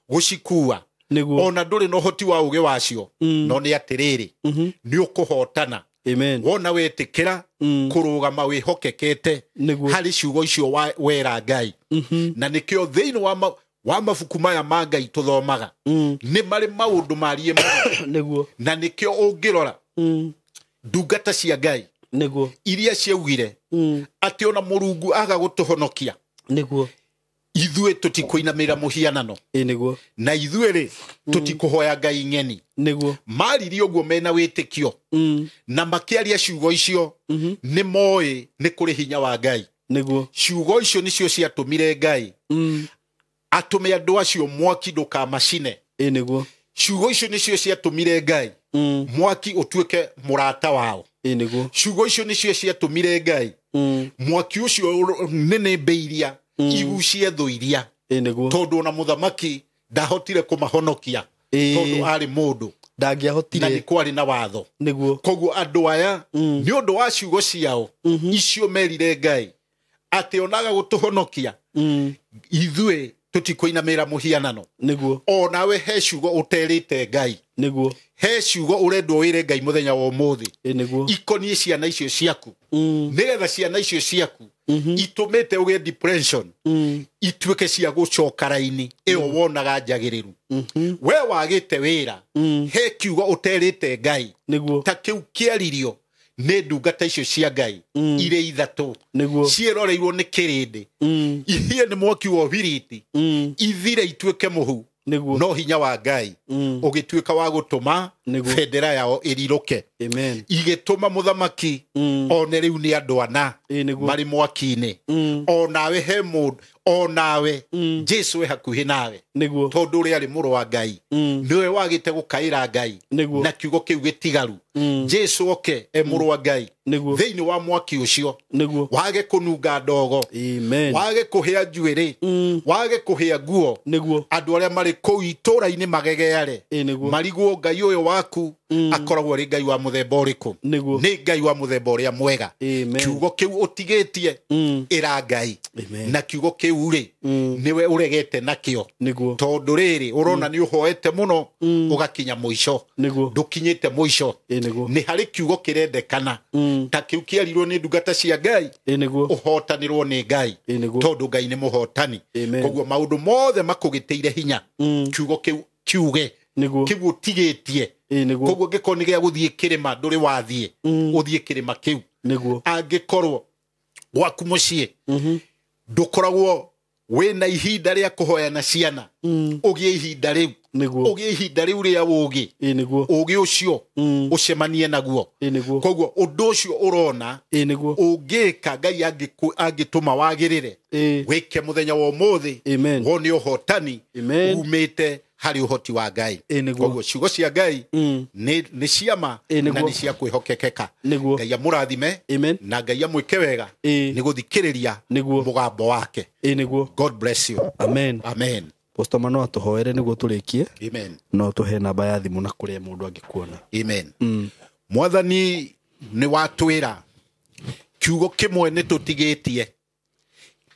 gũcikua. Nĩguo. Ona ndũrĩ na ũhoti wa ũgĩ wacio. No nĩ atĩrĩrĩ, nĩ ũkũhotana. Amen. Wona wetĩkĩra kũrũgama wĩhokekete Nĩguo. harĩ ciugo icio wera Ngai. Na nĩkĩo thĩinĩ wa mabuku maya ma Ngai tũthomaga, nĩ marĩ maũndũ marie mũno. Nĩguo. Na nĩkĩo ũngĩrora ndungata cia Ngai Nĩguo. iria ciaugire atĩ ona Mũrungu aga gũtũhonokia, Nĩguo. ithuĩ tũtikũinamĩra mũhianano. Ĩĩ nĩguo. Na ithuĩ rĩ, tũtikũhoya Ngai ng'eni. Nĩguo. Maririe ũguo mena wĩtĩkio. Na makĩaria ciugo icio, nĩ moĩ nĩ kũrĩ hinya wa Ngai. Nĩguo. Ciugo icio nĩcio ciatũmire Ngai atũme andũ acio mwaki ndũkamacine. Ĩĩ nĩguo. Ciugo icio nĩcio ciatũmire Ngai mwaki ũtuĩke mũrata wao. Ĩĩ nĩguo. Ciugo icio nĩcio ciatũmire Ngai mwaki ũcio nĩnĩmbĩ iria igucie thũ iria. Ĩĩ nĩguo. Tondũ ona mũthamaki ndahotire kũmahonokia. Ĩĩ. Tondũ arĩ mũndũ. Ndangĩahotire. Na nĩ kwarĩ na watho. Nĩguo. Koguo andũ aya nĩ ũndũ wa ciugo ciao icio merire Ngai atĩ onaga gũtũhonokia, ithuĩ tũtikũinamĩra mũhianano. Nĩguo. Onawe he ciugo ũterĩte Ngai. Nĩguo. He ciugo ũrendwo wĩre Ngai mũthenya wa ũmũthĩ. Ĩĩ nĩguo. Ikoniĩ ciana icio ciaku. Nĩgetha ciana icio ciaku itũmĩte ũgĩe depression, ituĩke cia gũcoka raini ĩyo wonaga njagĩrĩru. We wagĩte wĩra, he kiugo ũterĩte Ngai. Nĩguo. Ta kĩu kĩaririo nĩ ndungata icio cia Ngai irĩ ithatũ. Nĩguo. Ciĩroreirwo nĩ kĩrĩndĩ. Ihie nĩ mwaki wa ũbiriti. Ithire ituĩke mũhu. Nĩguo. No hinya wa Ngai ũgĩtuĩka wa gũtũma Nĩguo. bendera yao ĩrirũke. Amen. Igĩtũma mũthamaki one rĩu nĩ andũ ana Ĩĩ nĩguo. marĩ mwaki-inĩ. Onawe he mũndũ, onawe Jesũ e hakuhĩ nawe. Nĩguo. Tondũ ũrĩa arĩ mũrũ wa Ngai, nĩwe wagĩte gũkaĩra Ngai. Nĩguo. Na kiugo kĩu gĩtigaru. Jesũ oke e mũrũ wa Ngai. Nĩguo. Thĩinĩ wa mwaki ũcio. Nĩguo. Wage kũnunga ndogo. Amen. Wage kũhĩa njuĩrĩ. Wage kũhĩa nguo. Nĩguo. Andũ arĩa marĩ kũu itũũra-inĩ magegeare. Ĩĩ nĩguo. Marigwo Ngai ũyũ waku akoragwo arĩ Ngai wa mũthemba ũrĩkũ. Nĩguo. Nĩ Ngai wa mũthemba ũrĩa mwega. Amen. Kiugo kĩu ũtigĩtie ĩra Ngai. Amen. Na kiugo kĩu rĩ, nĩwe ũregete nakĩo. Nĩguo. Tondũ rĩrĩ, ũrona nĩ ũhoete mũno, ũgakinya mũico. Nĩguo. Ndũkinyĩte mũico. Ĩĩ nĩguo. Nĩ harĩ kiugo kĩrendekana. Ta kĩu kĩarirwo nĩ ndungata cia Ngai. Ĩĩ nĩguo. Ũhotanĩrwo nĩ Ngai. Ĩĩ nĩguo. Tondũ Ngai nĩ mũhotani. Amen. Koguo maũndũ mothe makũgĩtĩire hinya. Kiugo kĩu kiuge. Nĩguo. Kĩu ũtigĩtie. Ĩĩ nĩguo. Koguo angĩkorwo nĩ gĩa gũthiĩ kĩrĩma ndũrĩ wathiĩ, ũthiĩ kĩrĩma kĩu. Nĩguo. Angĩkorwo gwaku mũciĩ ndũkoragwo Wĩna ihinda rĩa kũhoya na ciana, ũgĩe ihinda rĩu. Nĩguo. Ũgĩe ihinda rĩu rĩa ũũgĩ. Ĩĩ nĩguo. Ũũgĩ ũcio ũcemanie naguo. Ĩĩ nĩguo. Koguo ũndũ ũcio ũrona Ĩĩ nĩguo. ũngĩka Ngai angĩtũma wagĩrĩre, Ĩĩ. wĩke mũthenya wa ũmũthĩ, Amen. wone ũhotani Amen. umĩte harĩ ũhoti wa Ngai. Ĩĩ nĩguo. Koguo ciugo cia Ngai nĩ ciama Ĩĩ na nĩguo. nĩ cia kwĩhokekeka. Nĩguo. Ngai amũrathime Amen. na Ngai amwĩke wega Ĩĩ. nĩ gũthikĩrĩria Nĩguo. mũgambo wake. Ĩĩ nĩguo. God bless you. Amen. Amen. Pastor Manoa tũhoere nĩguo tũrĩkie. Amen. No tũhe namba ya thimũ na kũrĩa mũndũ angĩkuona. Amen. Mwathani nĩ watwĩra kiugo kĩmwe nĩ tũtigĩtie,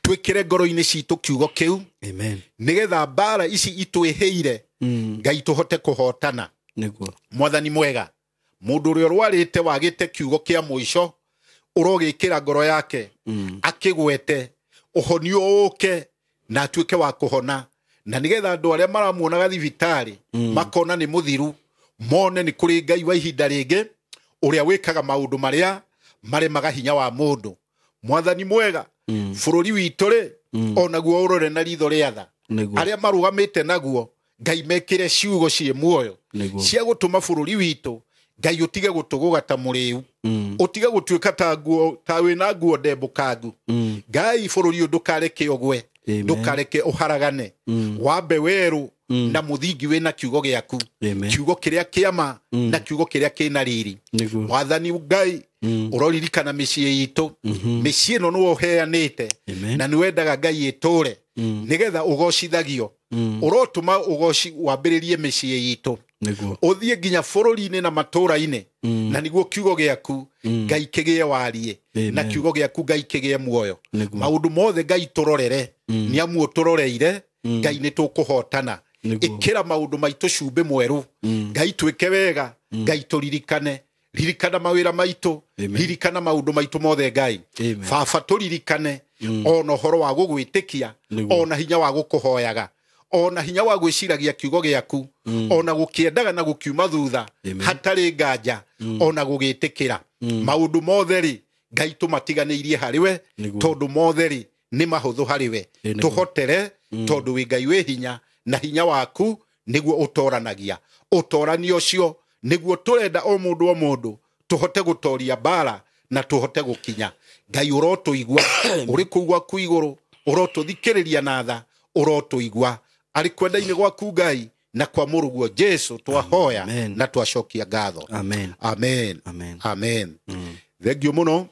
twĩkĩre ngoro-inĩ citũ kiugo kĩu Amen. nĩgetha mbara ici itwĩhĩire, Ngai tũhote kũhotana. Nĩguo. Mwathani mwega, mũndũ ũrĩa ũrwarĩte wagĩte kiugo kĩa mũico ũrogĩkĩra ngoro yake, akĩgwete ũhonio ũke na atuĩke wa kũhona, na nĩgetha andũ arĩa maramuonaga thibitarĩ makona nĩ mũthiru, mone nĩ kũrĩ Ngai wa ihinda rĩngĩ ũrĩa wĩkaga maũndũ marĩa maremaga hinya wa mũndũ. Mwathani mwega, bũrũri witũ rĩ, onaguo ũrore na ritho rĩa tha. Nĩguo. Arĩa marũgamĩte naguo, Ngai mekĩre ciugo ciĩ muoyo Nĩguo. cia gũtũma bũrũri witũ, Ngai ũtige gũtũgũga ta mũrĩu, ũtige gũtuĩka ta nguo, ta wĩna nguo ndembũkangu. Ngai bũrũri ũyũ ndũkareke ũgwe, Amen. ndũkareke ũharagane, wambe werũ na mũthingi wĩna kiugo gĩaku, Amen. kiugo kĩrĩa kĩama na kiugo kĩrĩa kĩna riri. Nĩguo. Mwathani Ngai, ũroririkana mĩciĩ itũ, mĩciĩ ĩno nĩwe ũheanĩte Amen. na nĩwendaga Ngai ĩtũre nĩgetha ũgocithagio. Ũrotũma ũgoci wambĩrĩrie mĩciĩ itũ, Nĩguo. ũthiĩ nginya bũrũri-inĩ na matũũra-inĩ, na nĩguo kiugo gĩaku Ngai kĩgĩe warie, Amen. na kiugo gĩaku Ngai kĩgĩe muoyo. Nĩguo. Maũndũ mothe Ngai tũrorere, nĩ amu ũtũroreire Ngai nĩ tũkũhotana. Nĩguo. Ĩkĩra maũndũ maitũ cumbĩ mwerũ, Ngai twĩke wega, Ngai tũririkane, ririkana mawĩra maitũ, Amen. ririkana maũndũ maitũ mothe Ngai. Amen. Baba tũririkane ona ũhoro wa gũgwĩtĩkia, Nĩguo. ona hinya wa gũkũhoyaga, ona hinya wa gwĩciragia kiugo gĩaku, ona gũkĩendaga na gũkiuma thutha Amen. hatarĩ nganja, ona gũgĩtĩkĩra maũndũ mothe rĩ, Ngai tũmatiganĩirie harĩ we, Nĩguo. tondũ mothe rĩ nĩ mahũthũ harĩ we. Ĩ, nĩguo. Tũhotere tondũ wĩ Ngai wĩ hinya, na hinya waku nĩguo ũtoranagia. Ũtorania ũcio nĩguo tũrenda o mũndũ o mũndũ tũhote gũtoria mbara na tũhote gũkinya. Ngai ũrotũigua ũrĩ kũu gwaku igũrũ, ũrotũthikĩrĩria na tha, ũrotũigua arĩ kwenda-inĩ gwaku Ngai na kwa mũrũguo Jesu twahoya Amen. na twacokia ngatho. Amen. Amen. Amen. Amen. Thengiũ mũno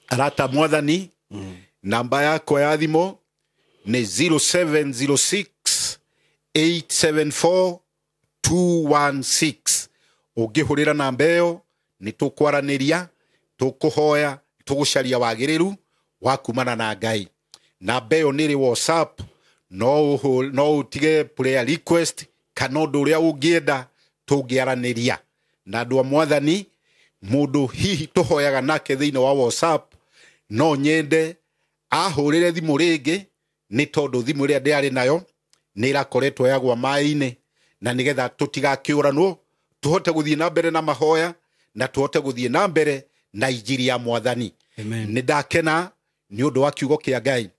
arata mwathani. Namba yakwa ya thimũ nĩ 0706 874 216. Ũngĩhũrĩra namba ĩyo nĩ tũkwaranĩria, tũkũhoya, tũgũcaria wagĩrĩru wa kumana na Ngai. Namba ĩyo nĩ ĩrĩ WhatsApp, no ũtige prayer request kana ũndũ ũrĩa ũngĩenda tũngĩaranĩria na andũ a mwathani. Mũndũ hihi tũhoyaga nake thĩinĩ wa WhatsApp, no nyende ahũrĩre thimũ rĩngĩ, nĩ tondũ thimũ ĩrĩa ndĩarĩ nayo nĩ ĩrakoretwo yagwa maĩ-inĩ, na nĩgetha tũtigakĩũranwo tũhote gũthiĩ na mbere na mahoya na tũhote gũthiĩ na mbere na injiri ya mwathani. Amen. Nĩ ndakena nĩ ũndũ wa kiugo kĩa Ngai.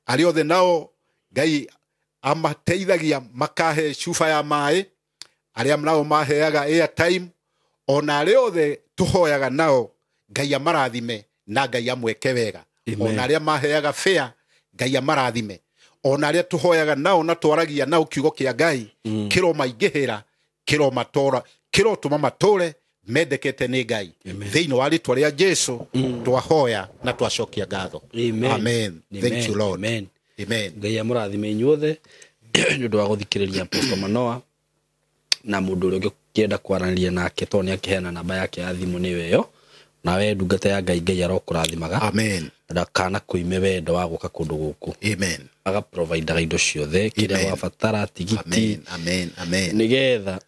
Arĩa othe nao Ngai amateithagia makahe cuba ya maĩ, arĩa nao maheaga airtime, ona arĩa othe tũhoyaga nao Ngai amarathime na Ngai amweke wega. Amen. Ona arĩa maheaga fare, Ngai amarathime. Ona arĩa tũhoyaga nao na twaragia nao kiugo kĩa Ngai kĩromaingĩhĩra, kĩromatora, kĩrotũma matũre mendekete nĩ Ngai. Amen. Thĩinĩ wa rĩtwa rĩa Jesu twahoya na twacokia ngatho. Amen. Amen. Thank you Lord. Amen. Amen. Ngai amũrathime inyuothe nĩ ũndũ wa gũthikĩrĩria Apostle Manoa, na mũndũ ũrĩa ũngĩenda kwaranĩria nake tondũ nĩ akĩheana namba yake ya thimũ nĩyo ĩyo. Nawe ndungata ya Ngai, Ngai arokũrathimaga. Amen. Ndakana kũime wendo wa gũka kũndũ gũkũ. Amen. Agaprovidaga indo ciothe kĩrĩa Amen. wabatara, tigiti. Amen. Amen. Amen. Nĩgetha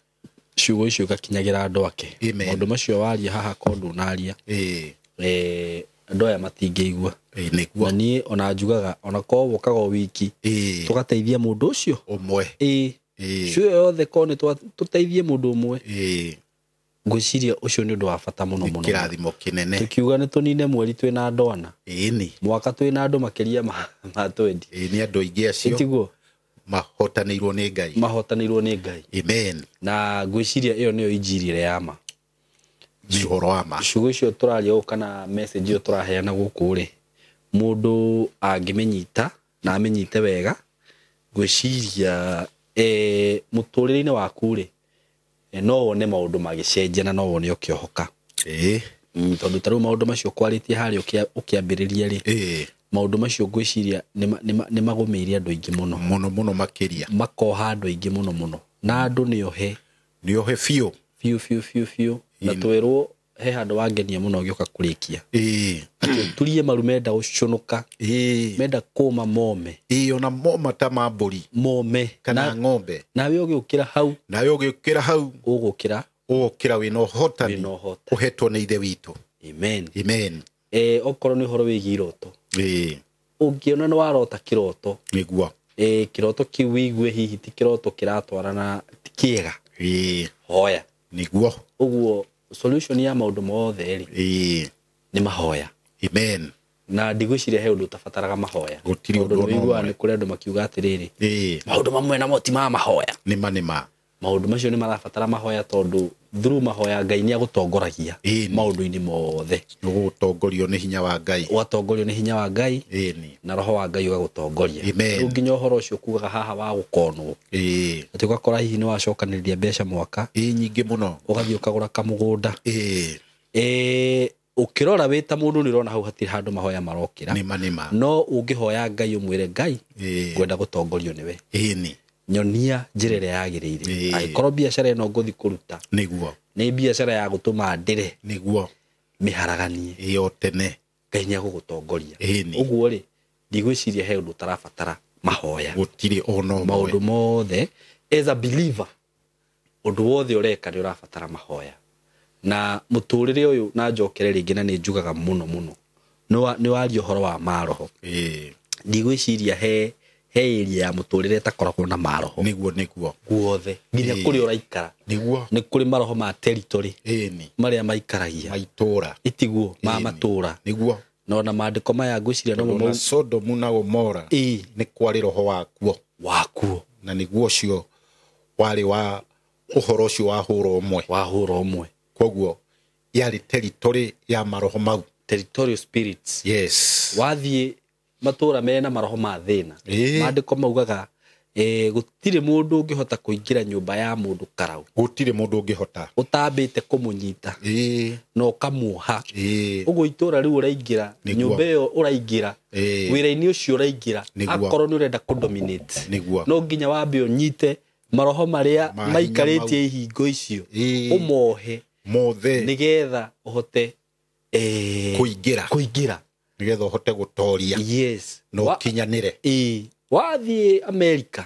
ciugo icio igakinyagĩra andũ ake. Amen. Maũndũ macio waria haha ko ndũnaria, andũ aya matingĩigua. Nĩguo. Na niĩ ona njugaga ona korwo wokaga o wiki, tũgateithia mũndũ ũcio Ũmwe. Ciugo yothe korwo nĩ tũteithie mũndũ ũmwe, Ngwĩciria ũcio nĩ ũndũ wa bata mũno Nĩ mũno. Kĩrathimo kĩnene. Tũkiuga nĩ tũnine mweri twĩna andũ ana, Ĩni. mwaka twĩna andũ makĩria ma 20. Ĩ, nĩ andũ aingĩ acio Ĩtiguo? Mahotanĩirwo nĩ Ngai. Mahotanĩirwo nĩ Ngai. Amen. Na ngwĩciria ĩyo nĩyo injiri ĩrĩa ya ma. Nĩ ũhoro wa ma. Ciugo icio tũraria gũkũ kana message ĩyo tũraheana gũkũ rĩ, mũndũ angĩmĩnyita na amĩnyite wega, ngwĩciria mũtũrĩre-inĩ waku rĩ, no wone maũndũ magĩcenjia na no wone ũkĩohoka. Tondũ ta rĩu maũndũ macio kwarĩtie harĩa ũkĩambĩrĩria rĩ, maũndũ macio ngwĩciria nĩ magũmĩire andũ aingĩ mũno. Mũno mũno makĩria. Makoha andũ aingĩ mũno mũno, na andũ nĩ ohe. Nĩ ohe biũ. Biũ biũ biũ biũ. Na twĩrwo he handũ wangenia mũno ũgĩũka kũrĩkia, atĩ ũturie maru menda gũcũnũka, menda kũma mome. Ĩĩ, ona moma ta ma mbũri mome kana na, ng'ombe. Nawe ũgĩũkĩra hau, Nawe ũgĩũkĩra hau, ũgũkĩra ũgũkĩra wĩna ũhotani, wĩna ũhotani. Ũhetwo nĩ Ithe witũ. Amen. Amen. Okorwo nĩ ũhoro wĩgiĩ iroto, ũngĩona nĩ warota kĩroto, Nĩguo. Kĩroto kĩu wĩigue hihi ti kĩroto kĩratwarana, ti kĩega, hoya. Nĩguo. Ũguo solution ya maũndũ mothe rĩ, nĩ mahoya. Amen. Na ndigwĩciria he ũndũ ũtabataraga mahoya. Gũtirĩ Tondũ ũndũ ona nĩwĩiguaga ũmwe. nĩ kũrĩ andũ makiuga atĩrĩrĩ, maũndũ mamwe namo ti ma mahoya. Nĩma nĩma. Maũndũ macio nĩ marabatara mahoya, tondũ through mahoya Ngai nĩ agũtongoragia maũndũ-inĩ mothe. Nĩũgũtongorio nĩ hinya wa Ngai. Ũgatongorio nĩ hinya wa Ngai na roho wa Ngai ũgagũtongoria. Amen. Rĩu nginya ũhoro ũcio kugaga haha wa gũkonwo, atĩ ũgakora hihi nĩ wacokanĩrĩria mbeca mwaka, Nyingĩ mũno. Ũgathiĩ ũkagũra kamũgũnda. Ũkĩrora wĩ ta mũndũ nĩ ũrona hau hatirĩ handũ mahoya marokĩra. Nĩma nĩma. No ũngĩhoya Ngai ũmwĩre, Ngai, ngwenda gũtongorio nĩwe, nyonia njĩra ĩrĩa yagĩrĩire. Angĩkorwo biacara ĩno ngũthi kũruta Nĩguo. nĩ biacara ya gũtũma ndĩre, Nĩguo. mĩharaganie, Ĩyo tene. Ngai nĩ agũgũtongoria. Ũguo rĩ, ndigwĩciria he ũndũ ũtarabatara mahoya. Gũtirĩ ona ũmwe. Maũndũ mothe, as a believer, ũndũ wothe ũreka nĩ ũrabatara mahoya. Na mũtũrĩre ũyũ, na njokere rĩngĩ, na nĩ njugaga mũno mũno, nĩ waria ũhoro wa maroho. Ndigwĩciria he area ya mũtũrĩre ĩtakoragwo na maroho. Nĩguo nĩguo. Guothe, nginya kũrĩa ũraikara, nĩ kũrĩ maroho ma territory marĩa maikaragia. Maitũra. Itiguo ma matũra. Nĩguo. Na ona maandĩko maya ngwĩciria no Tondũ mo ona Sodomu na Gomora nĩ kwarĩ roho wakuo. Wakuo. Na nĩguo ũcio warĩ wa ũhoro ũcio wa hũra ũmwe. Wa hũra ũmwe. Koguo yarĩ territory ya maroho mau. Territorial spirits. Yes. Wathiĩ matũra mena maroho ma thĩna, maandĩko maugaga gũtirĩ mũndũ ũngĩhota kũingĩra nyũmba ya mũndũ karau Gũtirĩ mũndũ ũngĩhota. Ũtambĩte kũmũnyita na ũkamuoha. Ũguo itũra rĩu ũraingĩra, nyũmba ĩyo ũraingĩra, wĩra-inĩ ũcio ũraingĩra, akorwo nĩ ũrenda kũdominate, no nginya wambe ũnyite maroho marĩa Mahinya maikarĩtie ihingo icio, ũmohe mothe, nĩgetha ũhote kũingĩra. Kũingĩra. Nĩgetha ũhote gũtoria na ũkinyanĩre. Wathiĩ America,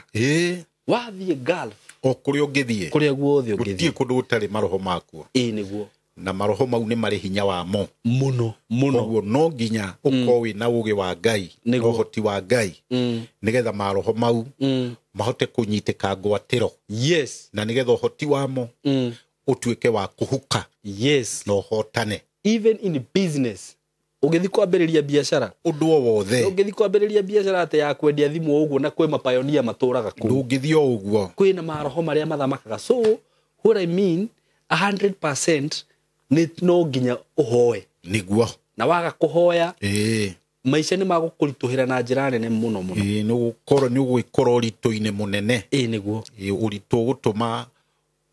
wathiĩ Gulf, O kũrĩa ũngĩthiĩ. Kũrĩa guothe Gũtirĩ ũngĩthiĩ. kũndũ gũtarĩ maroho makuo. Ĩĩ nĩguo. Na maroho mau nĩ marĩ hinya wamo. Mũno mũno. Koguo no nginya ũkorwo wĩna ũgĩ wa Ngai na ũhoti wa Ngai, nĩgetha maroho mau mahote kũnyitĩka ngwatĩro, na nĩgetha ũhoti wamo ũtuĩke wa kũhuka na ũhotane. Even in business, ũgĩthiĩ kwambĩrĩria biacara, Ũndũ o wothe. Ũngĩthiĩ kwambĩrĩria biacara atĩ ya kwendia thimũ ũguo, na kwĩ mapayonia matũraga kũu, Ndũngĩthiĩ o ũguo. Kwĩna maroho marĩa mathamakaga. So what I mean, 100% nĩ no nginya ũhoe. Nĩguo. Na waga kũhoya, maica nĩ magũkũritũhĩra na njĩra nene mũno mũno. Ĩĩ, nĩ ũgũkorwo nĩ ũgwĩkora ũritũ-inĩ mũnene. Ĩĩ nĩguo. Ĩĩ, ũritũ ũgũtũma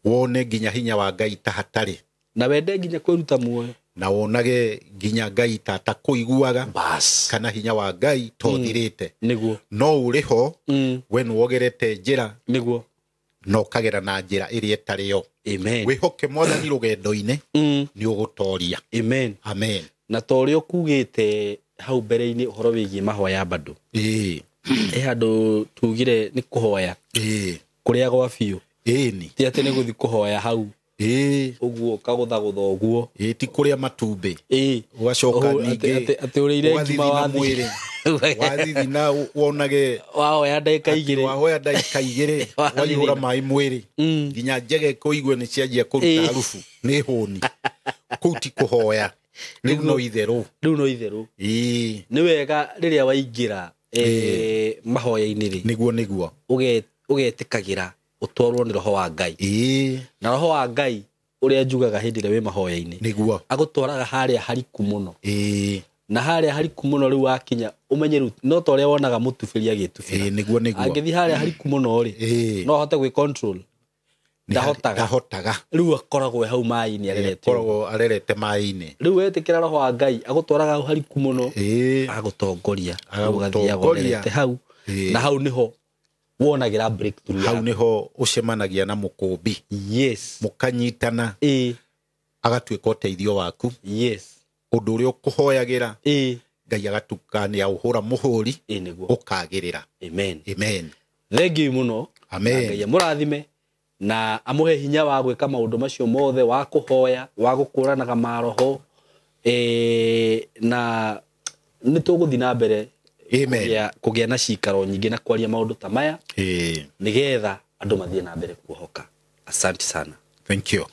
wone nginya hinya wa Ngai ta hatarĩ. Na wende nginya kwĩruta muoyo. Na wonage nginya Ngai ta atakũiguaga, Bas. kana hinya wa Ngai ta ũthirĩte. Nĩguo. No ũrĩ ho, we nĩ wogerete njĩra, na ũkagera na njĩra ĩrĩa ĩtarĩ yo. Amen. Wĩhoke Mwathani rũgendo-inĩ, nĩ ũgũtoria. Amen. Amen. Na ta ũrĩa ũkugĩte hau mbere-inĩ ũhoro wĩgiĩ mahoya bado, he handũ tugire nĩ kũhoya kũrĩa gwa biũ, ti atĩ nĩ gũthiĩ kũhoya hau. Ĩĩ. Ũguo kagũthagũtha ũguo. Ĩĩ, ti kũrĩa matumbĩ. Ĩĩ. Ũgacoka Ũguo, ningĩ atĩ ũrĩire ngima ũgathithina wathi- mwĩrĩ, wathithina wonage wahoya ndagĩka igĩrĩ. Wahoya ndagĩka igĩrĩ, Wathithina. waihũra maĩ mwĩrĩ nginya njege kũigue nĩ cianjia kũruta harubu nĩ hũni. Kũu ti kũhoya rĩu, no itherũ. Rĩu no itherũ. Ĩĩ. Nĩ wega rĩrĩa waingĩra mahoya-inĩ rĩ, Nĩguo, nĩguo. Ũgetĩkagĩra ũtwarwo nĩ roho wa Ngai. Na roho wa Ngai, ũrĩa njugaga, hĩndĩ ĩrĩa wĩ mahoya-inĩ, agũtwaraga harĩa hariku mũno. Na harĩa hariku mũno rĩu wakinya, ũmenye rĩu no ta ũrĩa wonaga mũtubĩri agĩtubĩra. Nĩguo, nĩguo. Angĩthiĩ harĩa hariku mũno rĩ, no ahote gwĩ control? Ndahotaga. Ndahotaga. Rĩu akoragwo e hau maĩ-inĩ arerete ũguo. Koragwo arerete maĩ-inĩ. Rĩu wetĩkĩra roho wa Ngai agũtwaraga hau hariku mũno, agagũtongoria. Agagũtongoria. Ũgathiaga ũrerete hau. Na hau nĩho wonagĩra breakthrough Hau yaku. nĩho ũcemanagia na mũkũmbi, mũkanyitana, agatuĩka ũteithio waku, ũndũ ũrĩa ũkũhoyagĩra, Ngai agatuka nĩ aũhũra mũhũri, Ĩĩ, nĩguo. ũkagĩrĩra. Amen. Amen. Thengiũ mũno. Amen. Na Ngai amũrathime na amũhe hinya wa gwĩka maũndũ macio mothe, wa kũhoya, wa gũkũranaga maroho, na nĩ tũgũthiĩ na mbere Amen. kũgĩa na cikaro nyingĩ na kwaria maũndũ ta maya, nĩgetha andũ mathiĩ na mbere kuohoka. Asante sana. Thank you.